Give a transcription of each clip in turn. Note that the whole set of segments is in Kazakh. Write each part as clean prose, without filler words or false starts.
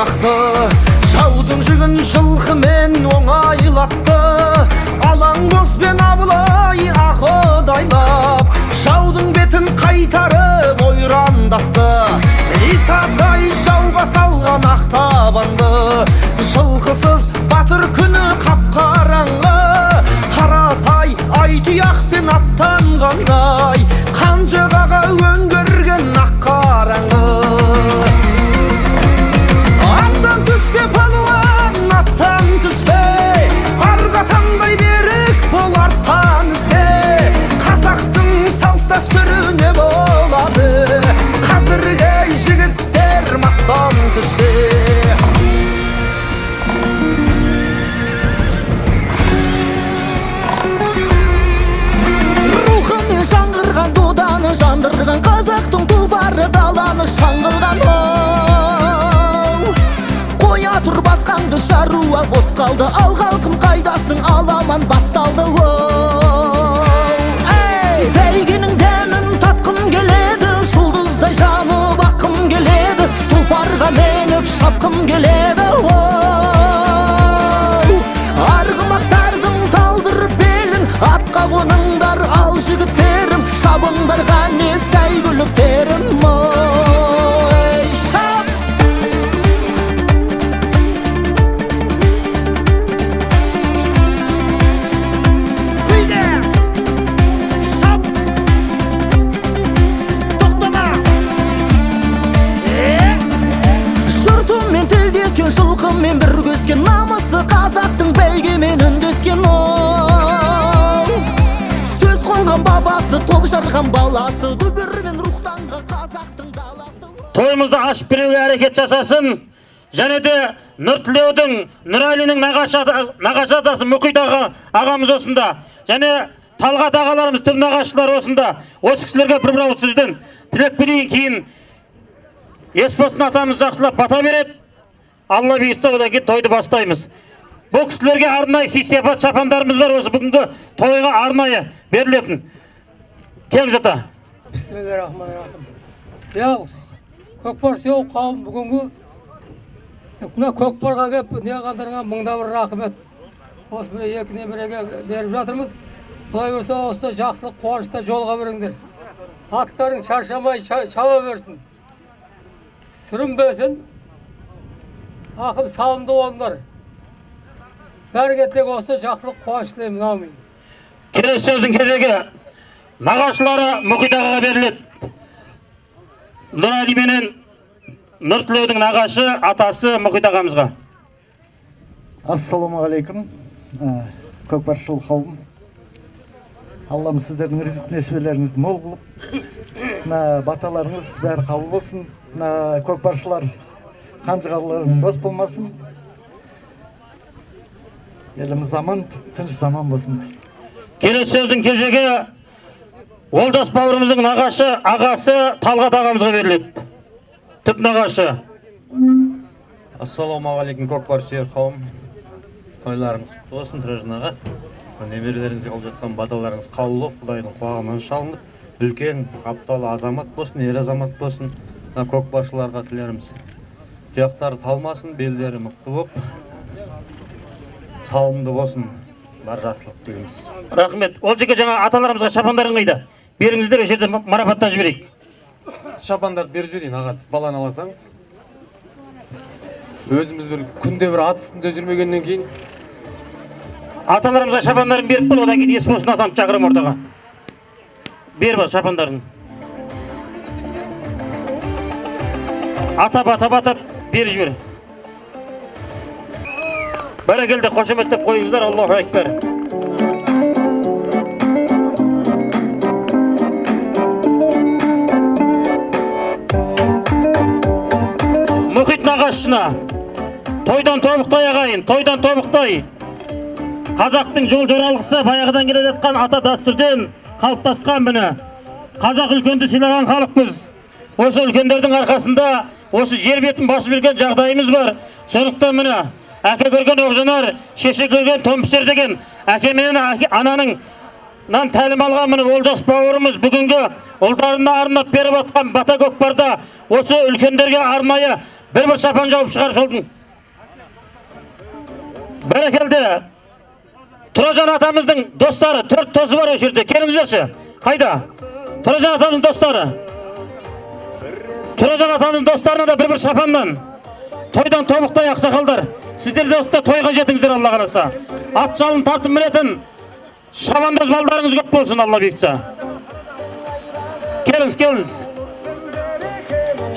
ақты. Жаудың жүгін жылқымен оңайлатты. Алаң бозбен Абылай ақылдайлап, жаудың бетін қайтарып ойрандатты. Исатай жауға салған ақ табанды, жылқысыз батыр күні қап-қараңғы. Қарасай ай тұяқпен аттанғандай, қанжығаға өңгерген ақ қараңғы. Аттан түспе, палуан, аттан түспе, арғы атаңдай берік бол артқан іске. Қазақтың салт дәстүрі не болады, қазіргі жігіттер мақтан түссе. Рухымен жаңғырған, доданы жандырған, қазақтың тұлпары даланы шаңғылған, оу. Қоя тұр басқаңды, шаруа бос қалды, ал халқым, қайдасың, аламан басталды, оу. Ей, бәйгенің дәмін татқым келеді, жұлдыздай жанып аққым келеді, тұлпарға мініп шапқым келеді, оу. Арғымақтардың талдырып белін, атқа қоныңдар, ал жігіттерім, шабыңдар қане, сәйгүліктерім, ой, шап! Шап! Тоқтама! Жұртымен тілдескен, жылқымен бір өскен, намысы қазақтың бәйгемен үндескен, оу. Сөз қонған бабасы, топ жарған баласы, дүбірмен рухтанған қазақтың даласы. Тойымызды ашып беруге әрекет жасасын. Және де Нұртілеудің, Нұралинің нағашы атасы Мұқит ағамыз осында. Және Талғат ағаларымыз, түп нағашылар осында. Осы кісілерге бір бір ауыз сөзден тілек берейін, кейін Есболсын атамыз жақсылап бата береді. Алла бұйыртса, одан кейін тойды бастаймыз. Бұл кісілерге арнайы сый-сияпат шапандарымыз бар, осы бүгінгі тойға арнайы берілетін. Келіңіз, ата. Бисмиллахиррахманиррахим. Я, көкпар сүйеу қауым, бүгінгі мына көкпарға келіп не қылғандарыңа мыңда бір рахмет. Осы міне екі немереге беріп жатырмыз. Құдай бұйырса, осы жақсылық қуанышта жолға беріңдер. Аттарың шаршамай шаба берсін. Сүрінбесін. Ақым салымды болыңдар. Бәріңе тілек осы жақсылық қуаныш тілеймін. Аумин. Келесі сөздің кезегі нағашылары Мұқит ағаға беріледі. Нұрәлі менен Нұртілеудің нағашы атасы Мұқит ағамызға. Ассалаумағалейкум, көкпаршыл қауым. Аллам сіздердің ризық несібелеріңізді мол қылып, мына баталарыңыз бәрі қабыл болсын. Мына көкпаршылар қанжығаларың бос болмасын. Еліміз аман, тыныш заман болсын. Келесі сөздің кезегі Олжас бауырымыздың нағашы ағасы Талғат ағамызға беріледі. Түп нағашы. Ассалаумағалейкум, көкпар сүйер қауым. Тойларыңыз құтты болсын, Тұржан аға. Немерелеріңізге қылып жатқан баталарыңыз қабыл болып, Құдайдың құлағынан шалынып, үлкен апталы азамат болсын, ер азамат болсын. Мына көкпаршыларға тілеріміз. Тұяқтары талмасын, белдері мықты болып, салымды болсын. Бар жақсылық тілейміз. Рахмет. Ол жерге жаңа аталарымызға шапандарын қиды. Беріңіздер, осы жерде марапаттап жіберейік. Шапандарды беріп жіберейін, ағасы, баланы алсаңыз. Өзіміз бір күнде бір ат үстінде жүрмегеннен кейін. Аталарымызға шапандарын беріп бол, одан кейін Есболсын атамды шақырамын ортаға. Бер бар шапандарын. Атап, атап, атап беріп жібер. Бәрекелді, қошеметтеп қойыңыздар, Аллаху акбар. Мұхит нағашысына тойдан тобықтай ағайын, тойдан тобықтай. Қазақтың жол жоралғысы баяғыдан келе жатқан ата дәстүрден қалыптасқан міне. Қазақ үлкенді сыйлаған халықпыз. Осы үлкендердің арқасында осы жер бетін басып жүрген жағдайымыз бар. Сондықтан міне әке көрген оқ жанар, шеше көрген тон пісер деген әке менен ананың нан тәлім алған міне Олжас бауырымыз бүгінгі ұлдарына арнап беріп атқан бата көкпарда осы үлкендерге арнайы Бір-бір шапан жауып шығар солдың. Бәрекелді. Тұражан атамыздың достары, 4 досы бар осы жерде. Келіңіздерші. Қайда? Тұражан атамыздың достары. Тұражан атамыздың достарына да бір-бір шапаннан. Тойдан тобықтай ақсақалдар. Сіздер де осында тойға жетіңіздер, Алла қаласа. Ат жалын тартып мінетін шабандоз балдарыңыз көп болсын, Алла бұйыртса. Келіңіз, келіңіз.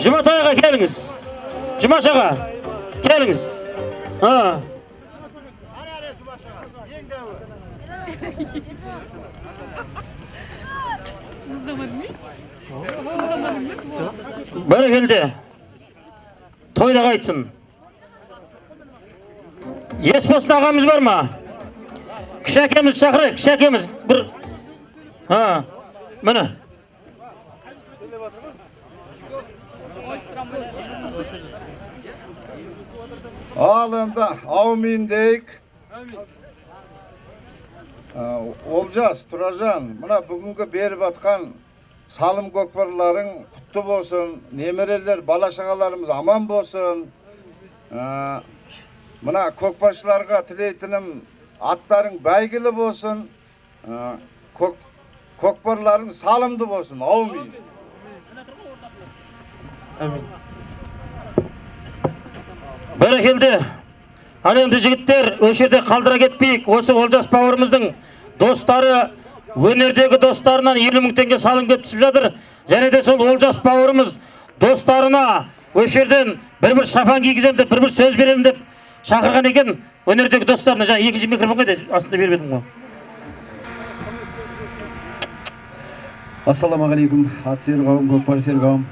Жұматай аға келіңіз. Жұмаш аға келіңіз. Бәрекелді. Тойда қайтсын. Есболсын ағамыз бар ма? Кіші әкеміз шақырайық, кіші әкеміз бір. Міне. Ал енді аумин дейік. Олжас, Тұражан, мына бүгінгі беріп атқан салым көкпарларың құтты болсын, немерелер, бала шағаларымыз аман болсын. Мына көкпаршыларға тілейтінім, аттарың бәйгілі болсын, көкпарларың салымды болсын. Аумин. Әмин. Бәрекелді. Ал енді жігіттер, осы жерде қалдыра кетпейік. Осы Олжас бауырымыздың достары, өнердегі достарынан 50 мың теңге салым келіп түсіп жатыр. Және де сол Олжас бауырымыз достарына осы жерден бір-бір шапан кигіземін деп, бір-бір сөз беремін деп шақырған екен. Өнердегі достарына. Жаңа екінші микрофон қайда? Астында беріп едім ғой. Ассалаумағалейкум, ат сүйер қауым, көкпар сүйер қауым.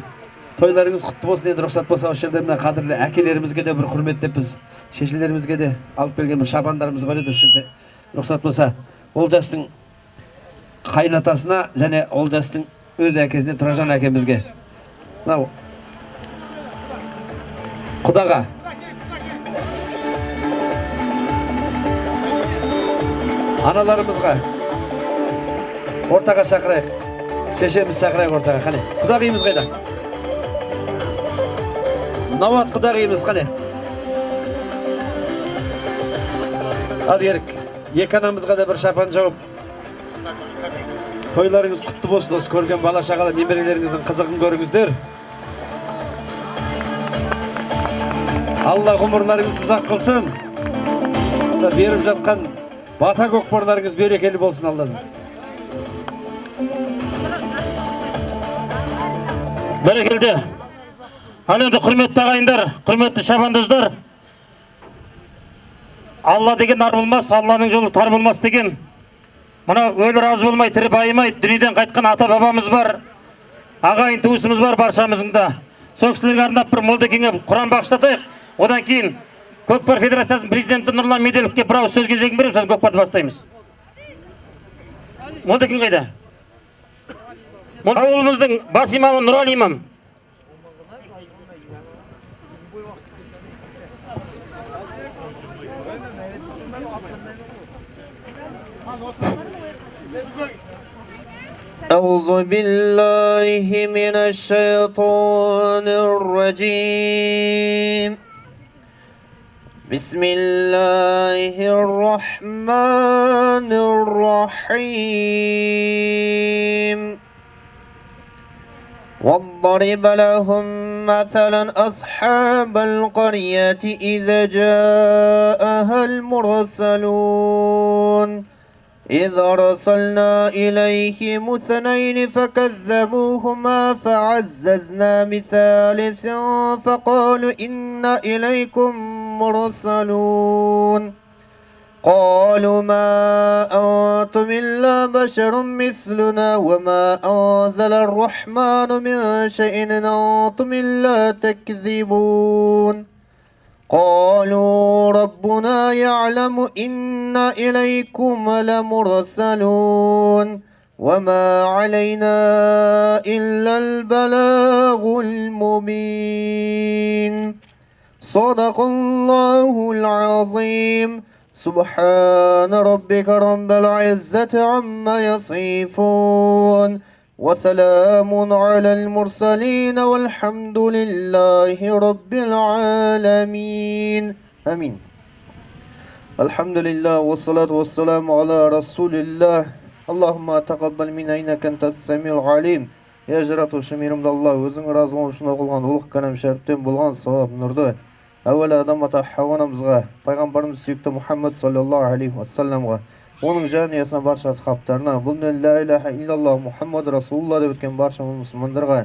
Тойларыңыз құтты болсын. Енді рұқсат болса, осы жерде мына қадірлі әкелерімізге де бір құрметтеп, біз шешелерімізге де алып келген бір шапандарымыз бар еді осы жерде. Рұқсат болса, Олжастың қайынатасына және Олжастың өз әкесіне, Тұражан әкемізге, мынау құдаға, аналарымызға ортаға шақырайық, шешеміз шақырайық ортаға. Қане, құдағиымыз қайда? Науат құдағиымыз қане? Ал Ерік, екі анамызға да бір шапан жауып, тойларыңыз құтты болсын. Осы көрген бала шағалы немерелеріңіздің қызығын көріңіздер. Алла ғұмырларыңызды ұзақ қылсын. Беріп жатқан бата көкпарларыңыз берекелі болсын Алладан. Бәрекелді. Ал енді құрметті ағайындар, құрметті шабандоздар, Алла деген нар болмас, Алланың жолы тар болмас деген. Мына өлі разы болмай, тірі байымай, дүниеден қайтқан ата-бабамыз бар, ағайын туысымыз бар баршамыздың да. Сол кісілерге арнап бір молдекеңе Құран бағыштатайық. Одан кейін Көкпар Федерациясының президенті Нұрлан Меделовке бір ауыз сөз кезегін береміз, сосын көкпарды бастаймыз. Молдекең қайда? Ауылымыздың бас имамы Нұрали имам. أعوذ بالله من الشيطان الرجيم. بسم الله الرحمن الرحيم. واضرب لهم مثلا أصحاب القرية إذا جاءها المرسلون إذ أرسلنا إليهم اثنين فكذبوهما فعززنا بثالث فقالوا إنا إليكم مرسلون قالوا ما أنتم إلا بشر مثلنا وما أنزل الرحمن من شيء إن أنتم إلا تكذبون قالوا ربنا يعلم إنا إليكم لمرسلون وما علينا إلا البلاغ المبين. صدق الله العظيم. سبحان ربك رب العزة عما يصفون وسلام على المرسلين والحمد لله رب العالمين. آمين. الحمد لله والصلاة والسلام على رسول الله. اللهم تقبل منا إنك أنت السميع العليم. Ей жаратушы мейірімді Алла, өзің разылығың үшін оқылған ұлық кәләм шәріптен болған сауап нұрды әуелі Адам ата Хауа анамызға, пайғамбарымыз сүйікті Мұхаммед саллаллаху алейхи уассаламға, оның жанұясына, барша асхабтарына, бұл ла илаха иллаллах Мұхаммад расулулла деп өткен барша мұсылмандарға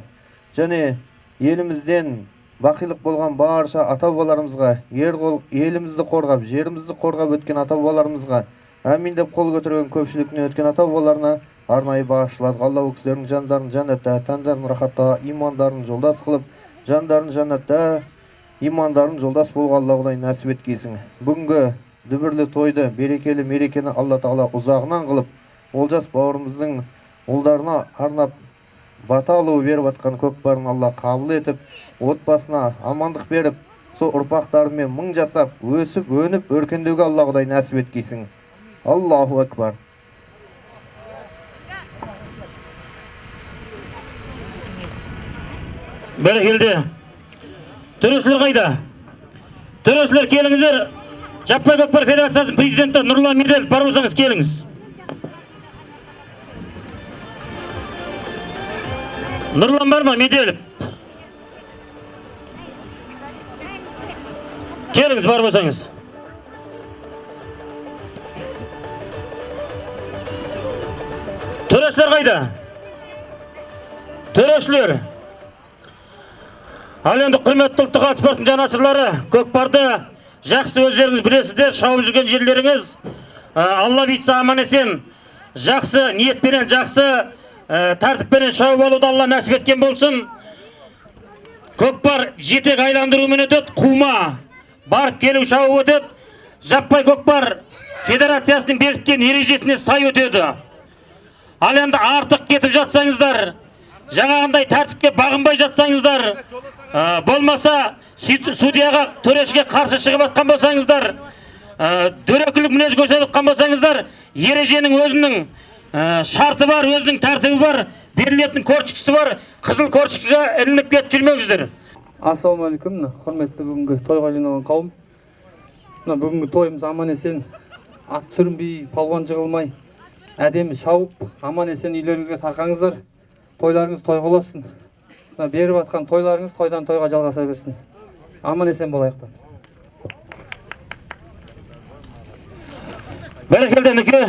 және елімізден бақилық болған барша ата-бабаларымызға, елімізді қорғап, жерімізді қорғап өткен ата-бабаларымызға, әмин деп қол көтерген көпшіліктен өткен ата-бабаларына арнайы бағышталады. Алла ол кісілердің жандарын жәннатта, тәндерін рахатта, имандарын жолдас қылып, жандарын жәннатта, имандарын жолдас болуға Алла Құдай нәсіп еткейсің. Бүгінгі дүбірлі тойды, берекелі мерекені Алла Тағала ұзағынан қылып, Олжас бауырымыздың ұлдарына арнап бата алуы беріп атқан көкпарын Алла қабыл етіп, отбасына амандық беріп, сол ұрпақтарымен мың жасап, өсіп, өніп, өркендеуге Алла Құдай нәсіп еткейсің. Аллаху акбар. Бәрекелді. Төрешілер қайда? Төрешілер келіңіздер. Жаппай көкпар федерациясының президенті Нұрлан Меделов, бар болсаңыз келіңіз. Нұрлан бар ма, Меделов? Келіңіз, бар болсаңыз. Төрешілер қайда? Төрешілер. Ал енді құрметті ұлттық ат спортының жанашырлары, көкпарды жақсы өздеріңіз білесіздер, шауып жүрген жерлеріңіз. Алла бұйыртса аман есен, жақсы ниетпенен, жақсы тәртіппенен шауып алуды Алла нәсіп еткен болсын. Көкпар жетек айландырумен өтеді, қума барып келу шауып өтеді. Жаппай көкпар федерациясының бекіткен ережесіне сай өтеді. Ал енді артық кетіп жатсаңыздар, жаңағындай тәртіпке бағынбай жатсаңыздар, болмаса судьяға, төрешіге қарсы шығып атқан болсаңыздар, дөрекілік мінез көрсетіп атқан болсаңыздар, ереженің өзінің шарты бар, өзінің тәртібі бар, берілетін корчкасы бар, қызыл корчкаға ілініп кетіп жүрмеңіздер. Ассалаумағалейкум, құрметті бүгінгі тойға жиналған қауым. Мына бүгінгі тойымыз аман есен, ат сүрінбей, палуан жығылмай, әдемі шауып, аман есен үйлеріңізге тарқаңыздар. Тойларыңыз той болсын. Мына беріп атқан тойларыңыз тойдан тойға жалғаса берсін. Аман есен болайық. Бәрекелді, нүке.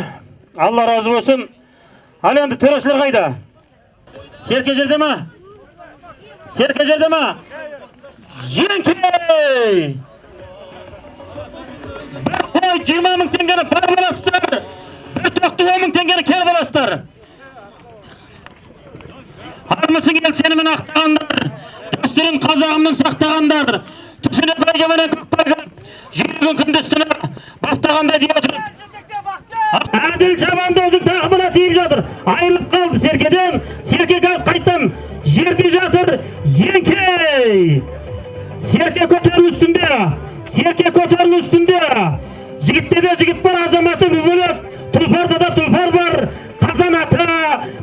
Алла разы болсын. Ал енді төрешілер қайда? Серке жерде ма? Серке жерде ма? Еңкей! Бір қой 20 мың теңгені барып аласыздар. Бір тоқты 10 мың теңгені келіп аласыздар. Армысың ел сенімін ақтағандар, дәстүрін қазағымның сақтағандар, түсіне бәйгеменен көкпарға, жүрегін күндіз түні баптағандай дей отырып, Әділ шабандоздың тақымына тиіп жатыр. Айырылып қалды Серкеден. Серке газ қайттан жерде жатыр. Еңкей! Серке көтерілу үстінде. Серке көтерілу үстінде. Жігітте де жігіт бар, азаматы бір бөлек. Тұлпарда да тұлпар бар. Қазан аты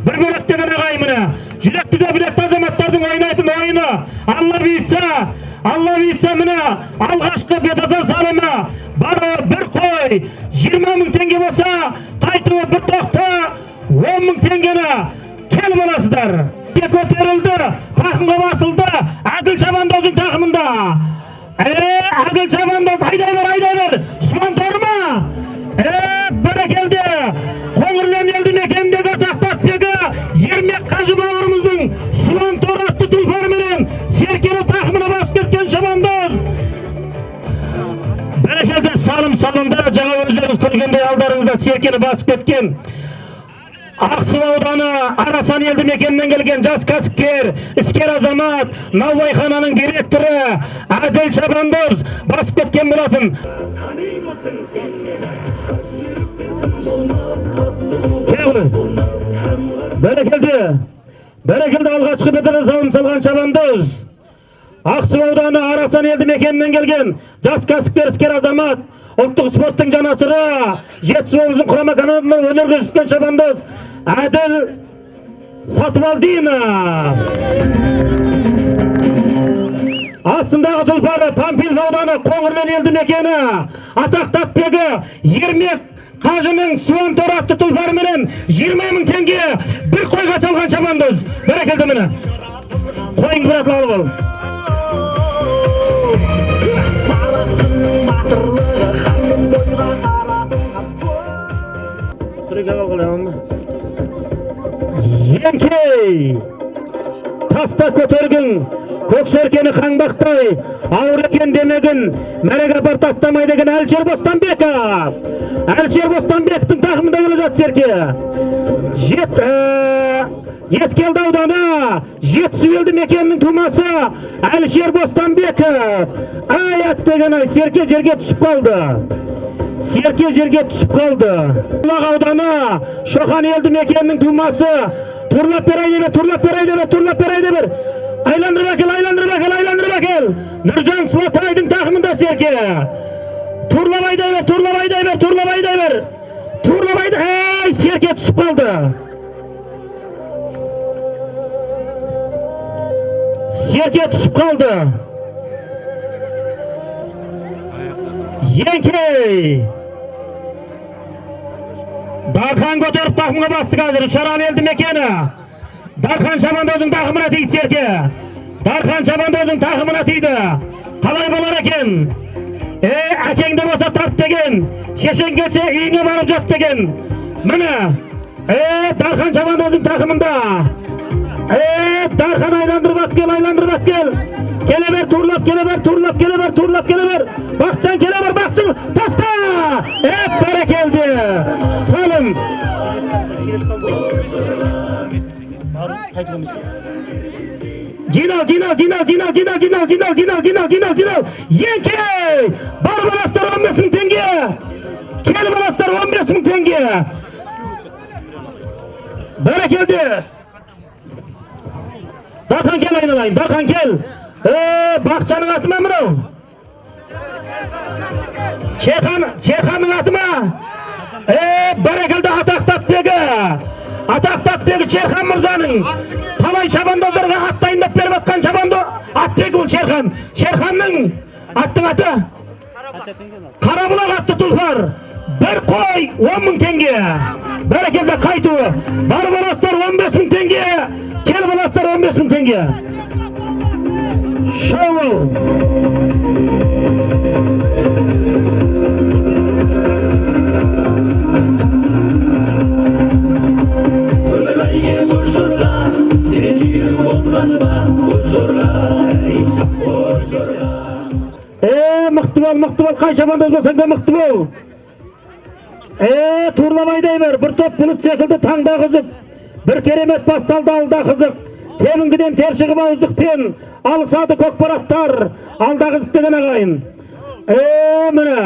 бір бөлек деген ағайын міне. Жүректі де білекті азаматтардың ойнайтын ойыны. Алла бұйыртса, Алла бұйыртса міне алғашқы бетатар салымы бары бір қой 20 мың теңге болса, қайтуы бір тоқты 10 мың теңгені келіп аласыздар. Көтерілді, тақымға басылды, Әділ шабандоздың тақымында. Әділ шабандоз айдай бер, айдай бер. Сұман торы ма? Бәрекелді. Қоңырлен елді мекеніндегі Тақтатбегі Ермек қажы бауырымыздың Сұман торы атты тұлпарыменен Серкені тақымына басып кеткен шабандоз. Бәрекелді, салым салынды. Жаңа өздеріңіз көргендей алдарыңызда Серкені басып кеткен Ақсу ауданы Арасан елді мекенінен келген жас кәсіпкер, іскер азамат, наубайхананың директоры Әділ шабандоз басып кеткен болатын. Бәрекелді, бәрекелді, алғашқы бетіне салым салған шабандоз. Ақсу ауданы Арасан елді мекенінен келген жас кәсіпкер, іскер азамат, ұлттық спорттың жанашыры, Жетісу облысының құрама командасында өнер көрсеткен шабандоз Әділ Сатыбалдинов. Астындағы тұлпары Панфилов ауданы Қоңырлен елді мекені атақты атбегі Ермек Қажының Суан торы атты тұлпарыменен 20 мың теңге бір қойға салған шабандоз. Бәрекелді, міне. Қойыңды бір атлы алып ал. Баласының батырлығы ханның бойға таратылған. Еңкей! Таста көтергін, көк серкені қаңбақтай, ауыр екен демегін, мәреге апарып тастамай деген Әлішер Бостанбеков. Әлішер Бостанбековтің тақымында келе жатыр серке. Ескелді ауданы, Жетісу елді мекенінің тумасы Әлішер Бостанбеков. Ай, аттеген ай, серке жерге түсіп қалды. Серке жерге түсіп қалды. Бұлақ ауданы, Шоқан елді мекенінің тумасы. Турлап бер, айдай бер, турлап бер, айдай бер, турлап бер, айдай бер. Айландырып әкел, айландырып әкел, айландырып әкел. Нұржан Сылатайдың тақымында серке. Турлап айдай бер, турлап айдай бер, турлап айдай бер. Турлап айдай, ей, серке түсіп қалды. Серке түсіп қалды. Еңкей! Дархан көтеріп тақымға басты қазір. Шаран елді мекені. Дархан шабандоздың тақымына тиді серке. Дархан шабандоздың тақымына тиді. Қалай болар екен? Әкеңді болса тарт деген, шешең келсе үйіңе барып жат деген. Міне, Дархан шабандоздың тақымында. Дархан айландырып ат кел, айландырып ат кел. Келе бер, турлап келе бер, турлап келе бер, турлап келе бер. Бақытжан келе бер, Бақытжан таста! Бәрекелді. Салым. Жинал, жинал, жинал, жинал, жинал, жинал, жинал, жинал, жинал, жинал, жинал. Еңкей! Барып аласыздар 15 мың теңге. Келіп аласыздар 15 мың теңге. Бәрекелді. Дархан кел айналайын, Дархан кел. Бақшаның аты ма мынау? Чеханның аты ма? Бәрекелді, атақты атбегі. Атақты атбегі Шерхан мырзаның. Талай шабандоздарға ат дайындап беріп атқан шабандо атбегі бұл Шерхан. Шерханның аттың аты? Қарабұлақ атты тұлпар. Бір қой 10 мың теңге. Бәрекелді, қайтуы. Барып аласыздар 15 мың теңге. Келіп аласыздар 15 мың теңге. Шоу. Мықты бол, мықты бол, қай шабандоз болсаң да мықты бол. Турлап айдай бер, бір топ бұлыт секілді таңда қызып, бір керемет басталды алда қызық. Тебінгіден тер шығып ауыздықпен алысады көкпараттар, алда қызық деген ағайын. Міне.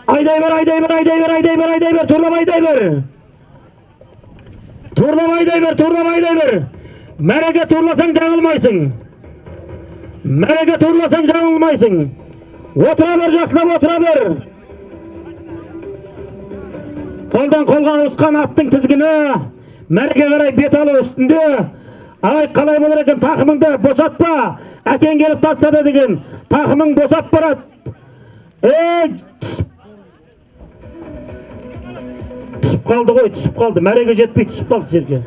Айдай бер, айдай бер, айдай бер, айдай бер, айдай бер, турлап айдай бер. Турлап айдай бер, турлап айдай бер. Мәреге турласаң жаңылмайсың. Мәреге турласаң жаңылмайсың. Отыра бер, жақсылап отыра бер. Қолдан қолға ауысқан аттың тізгіні мәреге қарай бет алу үстінде. Ай, қалай болар екен, тақымыңды босатпа. Әкең келіп тартса да деген, тақымың босап барады. Түсіп қалды ғой, түсіп қалды. Мәреге жетпей түсіп қалды серке.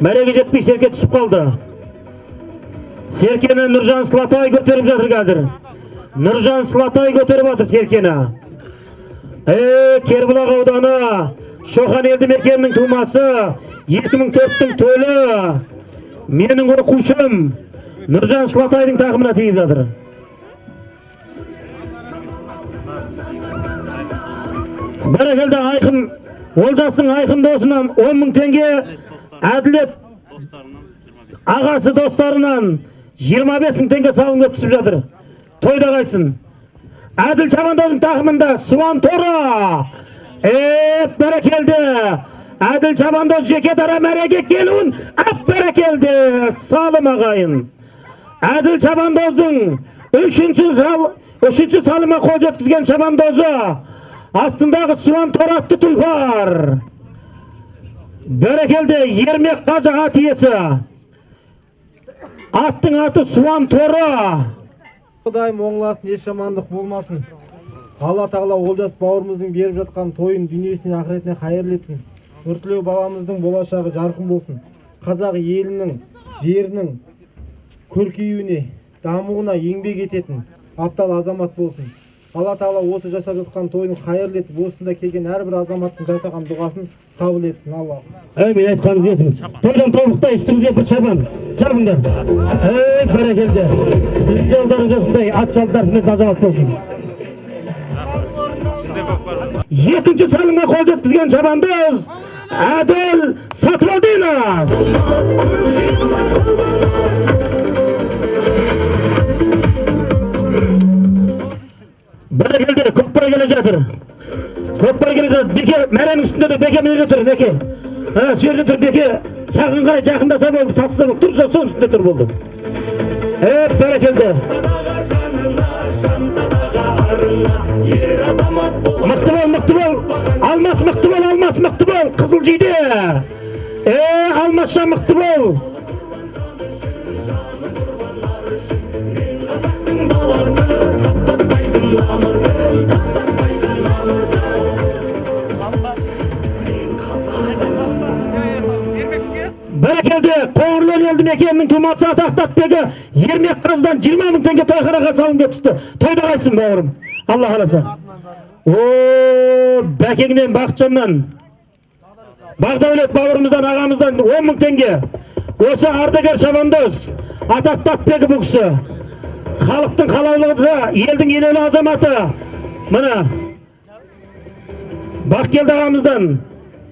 Мәреге жетпей серке түсіп қалды. Серкені Нұржан Сылатай көтеріп жатыр қазір. Нұржан Сылатай көтеріп жатыр серкені. Кербұлақ ауданы, Шоқан елді мекенінің тумасы, 2004-тің төлі, менің оқушым Нұржан Сылатайдың тақымына тиіп жатыр. Бәрекелді, Айқын Олжастың айқын досынан 10 мың теңге, Әділет ағасы достарынан 25 мың теңге салым кеп түсіп жатыр. Тойда қайтсын. Әділ шабандоздың тақымында Суан торы. Бәрекелді. Әділ шабандоз жеке дара мәреге келуін әп бәрекелді. Салым ағайын. Әділ шабандоздың үшінші салымға қол жеткізген шабандозы астындағы Суан торы атты тұлпар. Бәрекелді, Ермек қажы ат иесі. Аттың аты Суан торы. Құдайым оңласын, еш жамандық болмасын. Алла тағала Олжас бауырымыздың беріп жатқан тойын дүниесіне, ақыретіне қайырлы етсін. Нұртілеу баламыздың болашағы жарқын болсын. Қазақ елінің, жерінің көркеюіне, дамуына еңбек ететін аптал азамат болсын. Алла тағала осы жасап жатқан тойын қайырлы етіп, осында келген әрбір азаматтың жасаған дұғасын қабыл етсін. Алла. Әмин, айтқаныңыз келсін. Тойдан тобықтай үстіңізге бір шапан жабыңдар. Ей, бәрекелді. Сіздің жолдарыңыз осындай ат жалдар азамат болсын. Екінші салымға қол жеткізген шабандоз Әділ Сатыбалдинов. Бәрекелді, көкпар келе жатыр. Көкпар келе жатыр. Беке, мәренің үстінде де Беке міне тұр, Беке. Сол жерде тұр, Беке. Сағын қарай жақындаса болды, тасыса болды. Тұр, соның үстінде тұр болды. Бәрекелді. Мықты бол, мықты бол. Алмас мықты бол, Алмас мықты бол. Қызыл жейде. Алмасша мықты бол. Бәрекелді, Қоңырлы елді мекенінің тумасы атақты атбегі Ермек қажыдан 20 мың теңге тойханаға салым деп түсті. Тойда қайтсын бауырым, Алла қаласа. О, Бәкеңнен, Бақытжаннан, Бағдәулет бауырымыздан, ағамыздан 10 мың теңге. Осы ардагер шабандоз, атақты атбегі бұл кісі. Халықтың қалаулысы, елдің елеулі азаматы. Міне, Бақкелді ағамыздан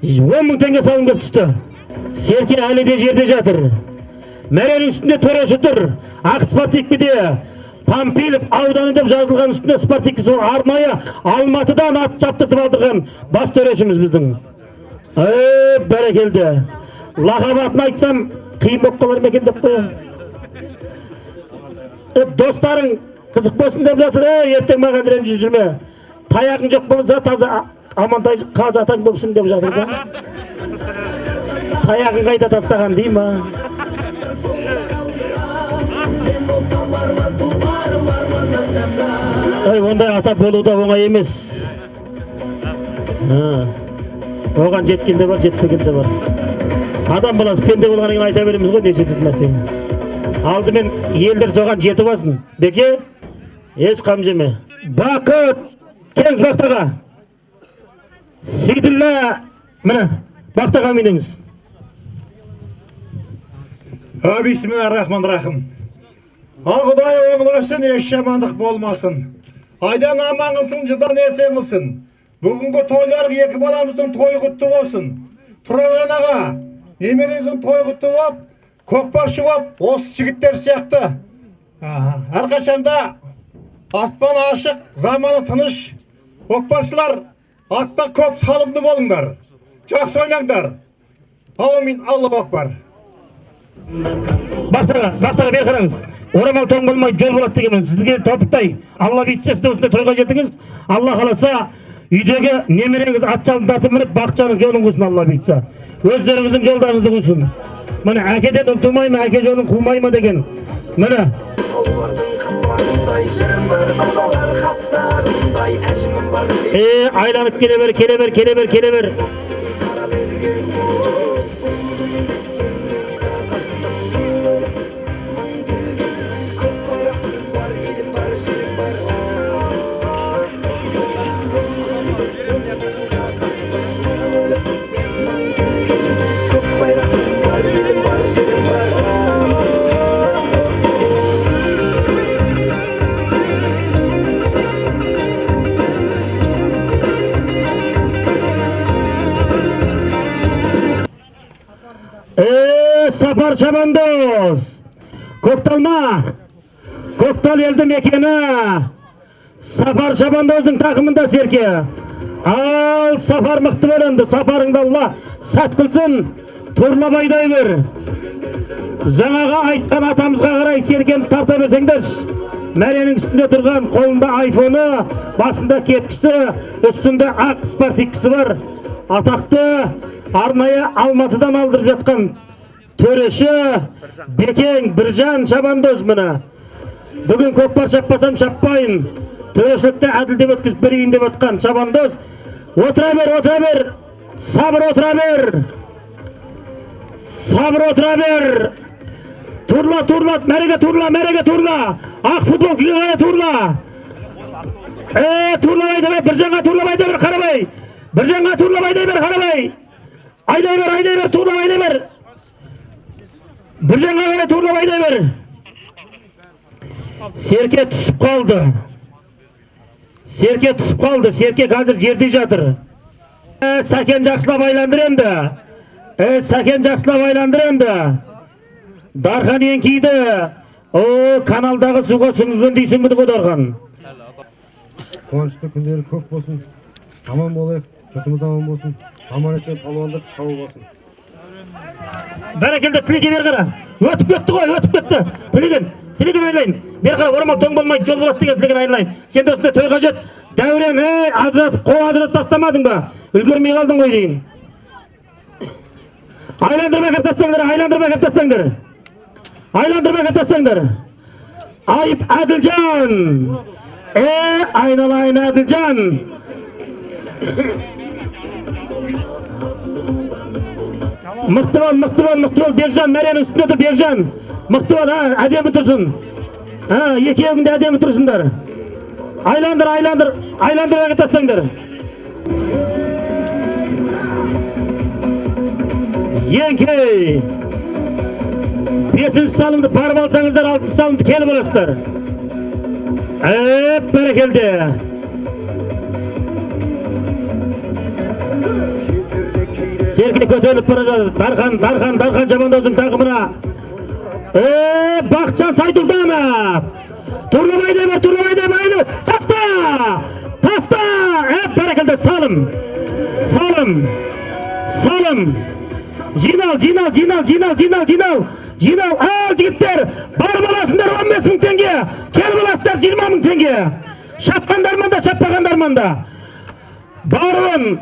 10 мың теңге салым деп түсті. Серке әлі де жерде жатыр. Мәренің үстінде төреші тұр. Ақ спортивкіде Пампилов ауданы деп жазылған үстінде спортивкісі бар. Арнайы Алматыдан ат шаптыртып алдырған бас төрешіміз біздің. Бәрекелді. Лақап атын айтсам қиын болып қалар ма екен деп қоямын. Достарың қызық болсын деп жатыр. Ертең маған ренжіп жүрме. Таяғың жоқ болса таза Амантай қажы атаң болсын деп жатыр да. Таяғын қайда тастаған дей ма? Ой, ондай ата болу да оңай емес. Оған жеткен де бар, жетпеген де бар. Адам баласы пенде болғаннан кейін айта береміз ғой неше түрлі нәрсені. Алдымен елдер соған жетіп алсын. Беке, еш қам жеме. Бақыт, келіңіз Бақтаға. Сейділлә, міне, Бақтаға мініңіз. Бисмиллахиррахманиррахим. Құдай оңласын, еш жамандық болмасын. Айдан аман қылсын, жылдан есен қылсын. Бүгінгі тойлар екі баламыздың тойы құтты болсын. Тұраржан аға, немереңіздің тойы құтты болып, көкпаршы болып, осы жігіттер сияқты. Әрқашанда аспан ашық, заманы тыныш. Көкпаршылар атта көп салымды болыңдар. Жақсы ойнаңдар. Аумин, Аллаху акбар. Бақтаға, Бақтаға бері қараңыз. Орамал тоң болмай жол болады дегенмен сізге тобықтай Алла бұйыртса сіз осындай тойға жетіңіз. Алла қаласа үйдегі немереңіз ат жалын тартып мініп Бақытжанның жолын қусын Алла бұйыртса. Өздеріңіздің жолдарыңызды қусын. Міне әкеден ұмтылмай ма, әке жолын қумай ма деген. Міне. Айланып келе бер, келе бер, келе бер, келе бер. Сапар шабандоз, Көкталма, Көктал елді мекені, Сапар шабандоздың тақымында серке. Ал сапар мықты бол енді, сапарыңды Алла сәт қылсын, турлап айдай бер. Жаңағы айтқан атамызға қарай серкені тарта берсеңдерші. Мәренің үстінде тұрған қолында айфоны, басында кепкісі, үстінде ақ спортивкісі бар. Атақты Арнайы Алматыдан алдырып жатқан төреші Бекең Біржан шабандоз міне. Бүгін көкпар шаппасам шаппайын, төрешілікті әділ деп өткізіп берейін деп отқан шабандоз. Отыра бер, отыра бер, сабыр, отыра бер, сабыр, отыра бер. Турла, турла, мәреге турла, мәреге турла, ақ футболкаға қарай турла. Турлап айдай бер, Біржанға турлап айдай бер, Қарабай. Біржанға турлап айдай бер, Қарабай. Айдай бер, айдай бер, турлап айдай бер. Біржанға қарай турлап айдай бер. Серке түсіп қалды. Серке түсіп қалды. Серке қазір жерде жатыр. Сәкен жақсылап айландыр енді. Сәкен жақсылап айландыр енді. Дархан еңкейді. О, каналдағы суға сүңгігендей сүңгіді ғой Дархан. Қуанышты күндері көп болсын, аман болайық, жұртымыз аман болсын, аман есен палуандар шауып алсын. Бәрекелді, Тілеке, бері қара. Өтіп кетті ғой, өтіп кетті. Тілеген, Тілеген айналайын. Бері қара, орамал тоң болмайды, жол болады деген Тілеген айналайын. Сен де осындай тойға жет. Дәурен, ей, ажыратып, қол ажыратып тастамадың ба? Үлгермей қалдың ғой деймін. Айландырмай кеп тастаңдар, айландырмай кеп тастаңдар. Айландырмай кеп тастаңдар. Айып Әділжан. Айналайын Әділжан. Мықты бол, мықты бол, мықты бол, Бекжан, мәренің үстінде тұр, Бекжан. Мықты бол, әдемі тұрсын. Екеуің де әдемі тұрсыңдар. Айландыр, айландыр, айландыр әкеп тастаңдар. Еңкей. 5-ші салымды барып алсаңыздар, 6-шы салымды келіп аласыздар. Бәрекелді. Серке көтеріліп бара жатыр. Дархан, Дархан, Дархан шабандоздың тақымына. Бақытжан Сайдулданов. Турлап айдай бер, турлап айдай бер, айдай бер. Таста! Таста! Бәрекелді, салым. Салым. Салым. Жинал, жинал, жинал, жинал, жинал, жинал. Жинал, ал жігіттер, барып аласыңдар 15 мың теңге, келіп аласыңдар 20 мың теңге. Шапқандар манда, шаппағандар манда. Баруын,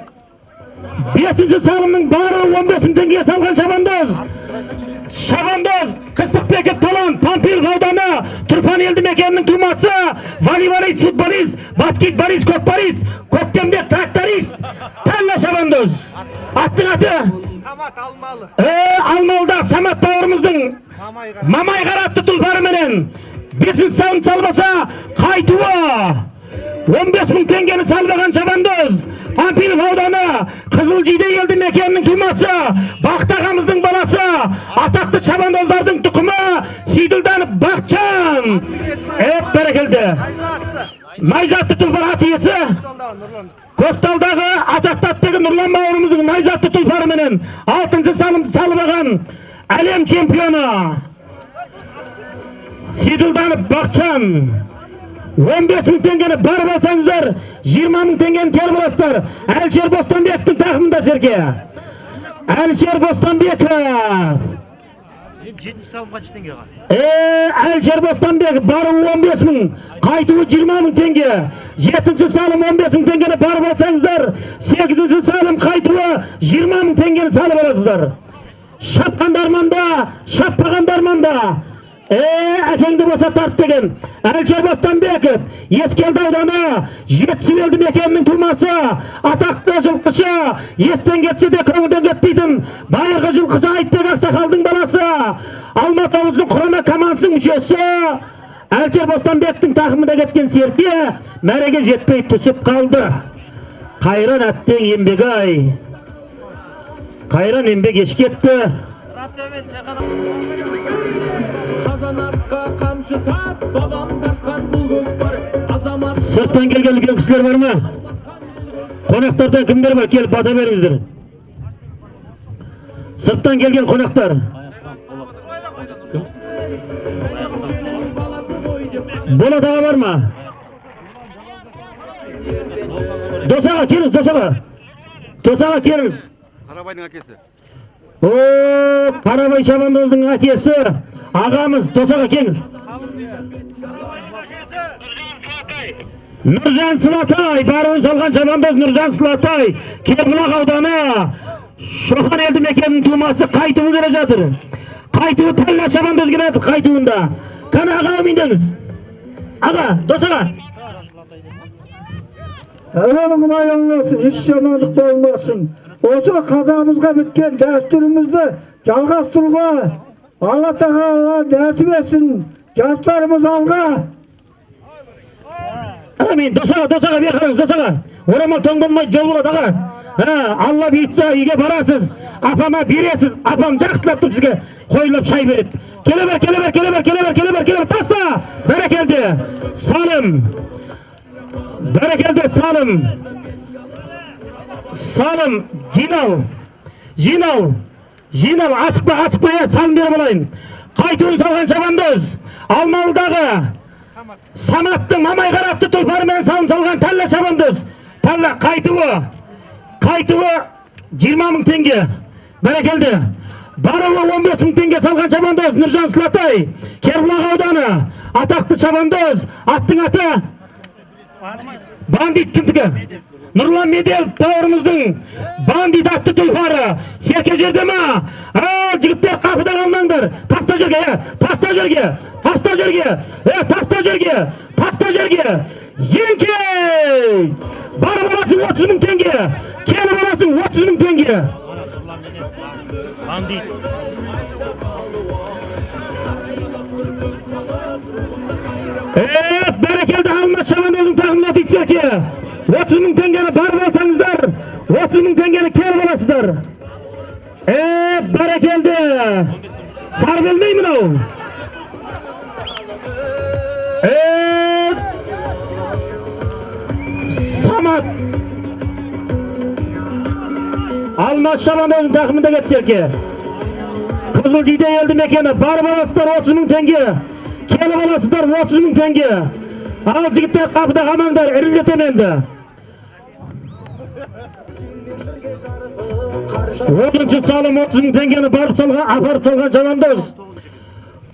5-ші салымның баруы 15 мың теңге салған шабандоз. Шабандоз Қыстықбеков Талант, Пампилов ауданы, Тұрпан елді мекенінің тумасы, волейболист, футболист, баскетболист, көкпарист, көктемде тракторист, Талла шабандоз. Аттың аты? Самат Алмалы. Алмалыда Самат бауырымыздың Мамай қаратты тұлпарыменен 5-ші салым салмаса қайтуы. 15 мың теңгені салмаған шабандоз Пампилов ауданы Қызылжиде елді мекенінің тумасы, Бақыт ағамыздың баласы, атақты шабандоздардың тұқымы Сейділданов Бақытжан. Бәрекелді. Найза атты тұлпар ат иесі Көкталдағы атақты атбегі Нұрлан бауырымыздың найза атты тұлпарыменен 6-шы салымды салып алған әлем чемпионы Сейділданов Бақытжан. 15 мың теңгені барып алсаңыздар, 20 мың теңгені келіп аласыздар. Әлішер Бостанбековтің тақымында Серке. Әлішер Бостанбеков. 7-ші салым қанша теңге қалды? Әлішер Бостанбеков баруы 15 мың, қайтуы 20 мың теңге. 7-ші салым 15 мың теңгені барып алсаңыздар, 8-ші салым қайтуы 20 мың теңгені салып аласыздар. Шапқандар манда, шаппағандар манда. Әкеңді болса тарт деген Әлішер Бостанбеков, Ескелді ауданы, Жетісу елді мекенінің тумасы, атақты жылқышы, естен кетсе де көңілден кетпейтін байырғы жылқышы Айтбек ақсақалдың баласы, Алматы облысының құрама командасының мүшесі Әлішер Бостанбековтің тақымында кеткен Серке мәреге жетпей түсіп қалды. Қайран әттең еңбек ай. Қайран еңбек еш кетті. Қазанатқа қамшы сап, бабам тартқан бұл көкпар, азамат. Сырттан келген үлкен кісілер бар ма? Қонақтардан кімдер бар? Келіп бата беріңіздер. Сырттан келген қонақтар. Болат аға бар ма? Дос аға, келіңіз, дос аға. Дос аға, келіңіз. Қарабайдың әкесі. О, Қарабай шабандоздың әкесі, ағамыз, дос аға, келіңіз. Нұржан Сылатай, баруын салған шабандоз Нұржан Сылатай, Кербұлақ ауданы, Шоқан елді мекенінің тумасы қайтуы келе жатыр. Қайтуы Тәлла шабандоз келе жатыр қайтуында. Кәне, аға, әумин деңіз. Аға, дос аға. Әуелі Құдай оңласын, еш жамандық болмасын. Осы қазағымызға біткен дәстүрімізді жалғастыруға Алла Тағала нәсіп етсін. Жастарымыз алға. Әмин. Дос аға, дос аға, бері қараңыз, дос аға. Орамал тоң болмайды, жол болады, аға. Алла бұйыртса, үйге барасыз, апама бересіз, апам жақсылап тұрып сізге қойлап шай береді. Келе бер, келе бер, келе бер, келе бер, келе бер, келе бер, таста! Бәрекелді. Салым. Бәрекелді, салым. Салым, жинал. Жинал. Жинал, асықпа, асықпа, салым беріп алайын. Қайтуын салған шабандоз, Алмалыдағы Саматтың Мамай қаратты тұлпарымен салым салған Тәлла шабандоз. Тәлла қайтуы. Қайтуы 20 мың теңге. Бәрекелді. Баруы 15 мың теңге салған шабандоз Нұржан Сылатай. Кербұлақ ауданы. Атақты шабандоз. Аттың аты Бандит кімдікі? Нұрлан Меделов бауырымыздың Бандит атты тұлпары. Серке жерде ма? Ал жігіттер, қапыда қалмаңдар. Таста жерге, таста жерге, таста жерге, таста жерге, таста жерге. Еңкей! Барып аласың 30 мың теңге. Келіп аласың 30 мың теңге. Бандит. Бәрекелді, Алмас шабандоздың тағымына дейді серке. 30 мың теңгені барып алсаңыздар, 30 мың теңгені келіп аласыздар. Бәрекелді. Сары белмей мынау. Самат. Алмас шабандоздың тақымында кетті серке. Қызыл жиде елді мекені. Барып аласыздар 30 мың теңге. Келіп аласыздар 30 мың теңге. Ал жігіттер, қапыда қалмаңдар, ірілетем енді. 10-шы салым 30 мың теңгені барып салған, апарып салған шабандоз.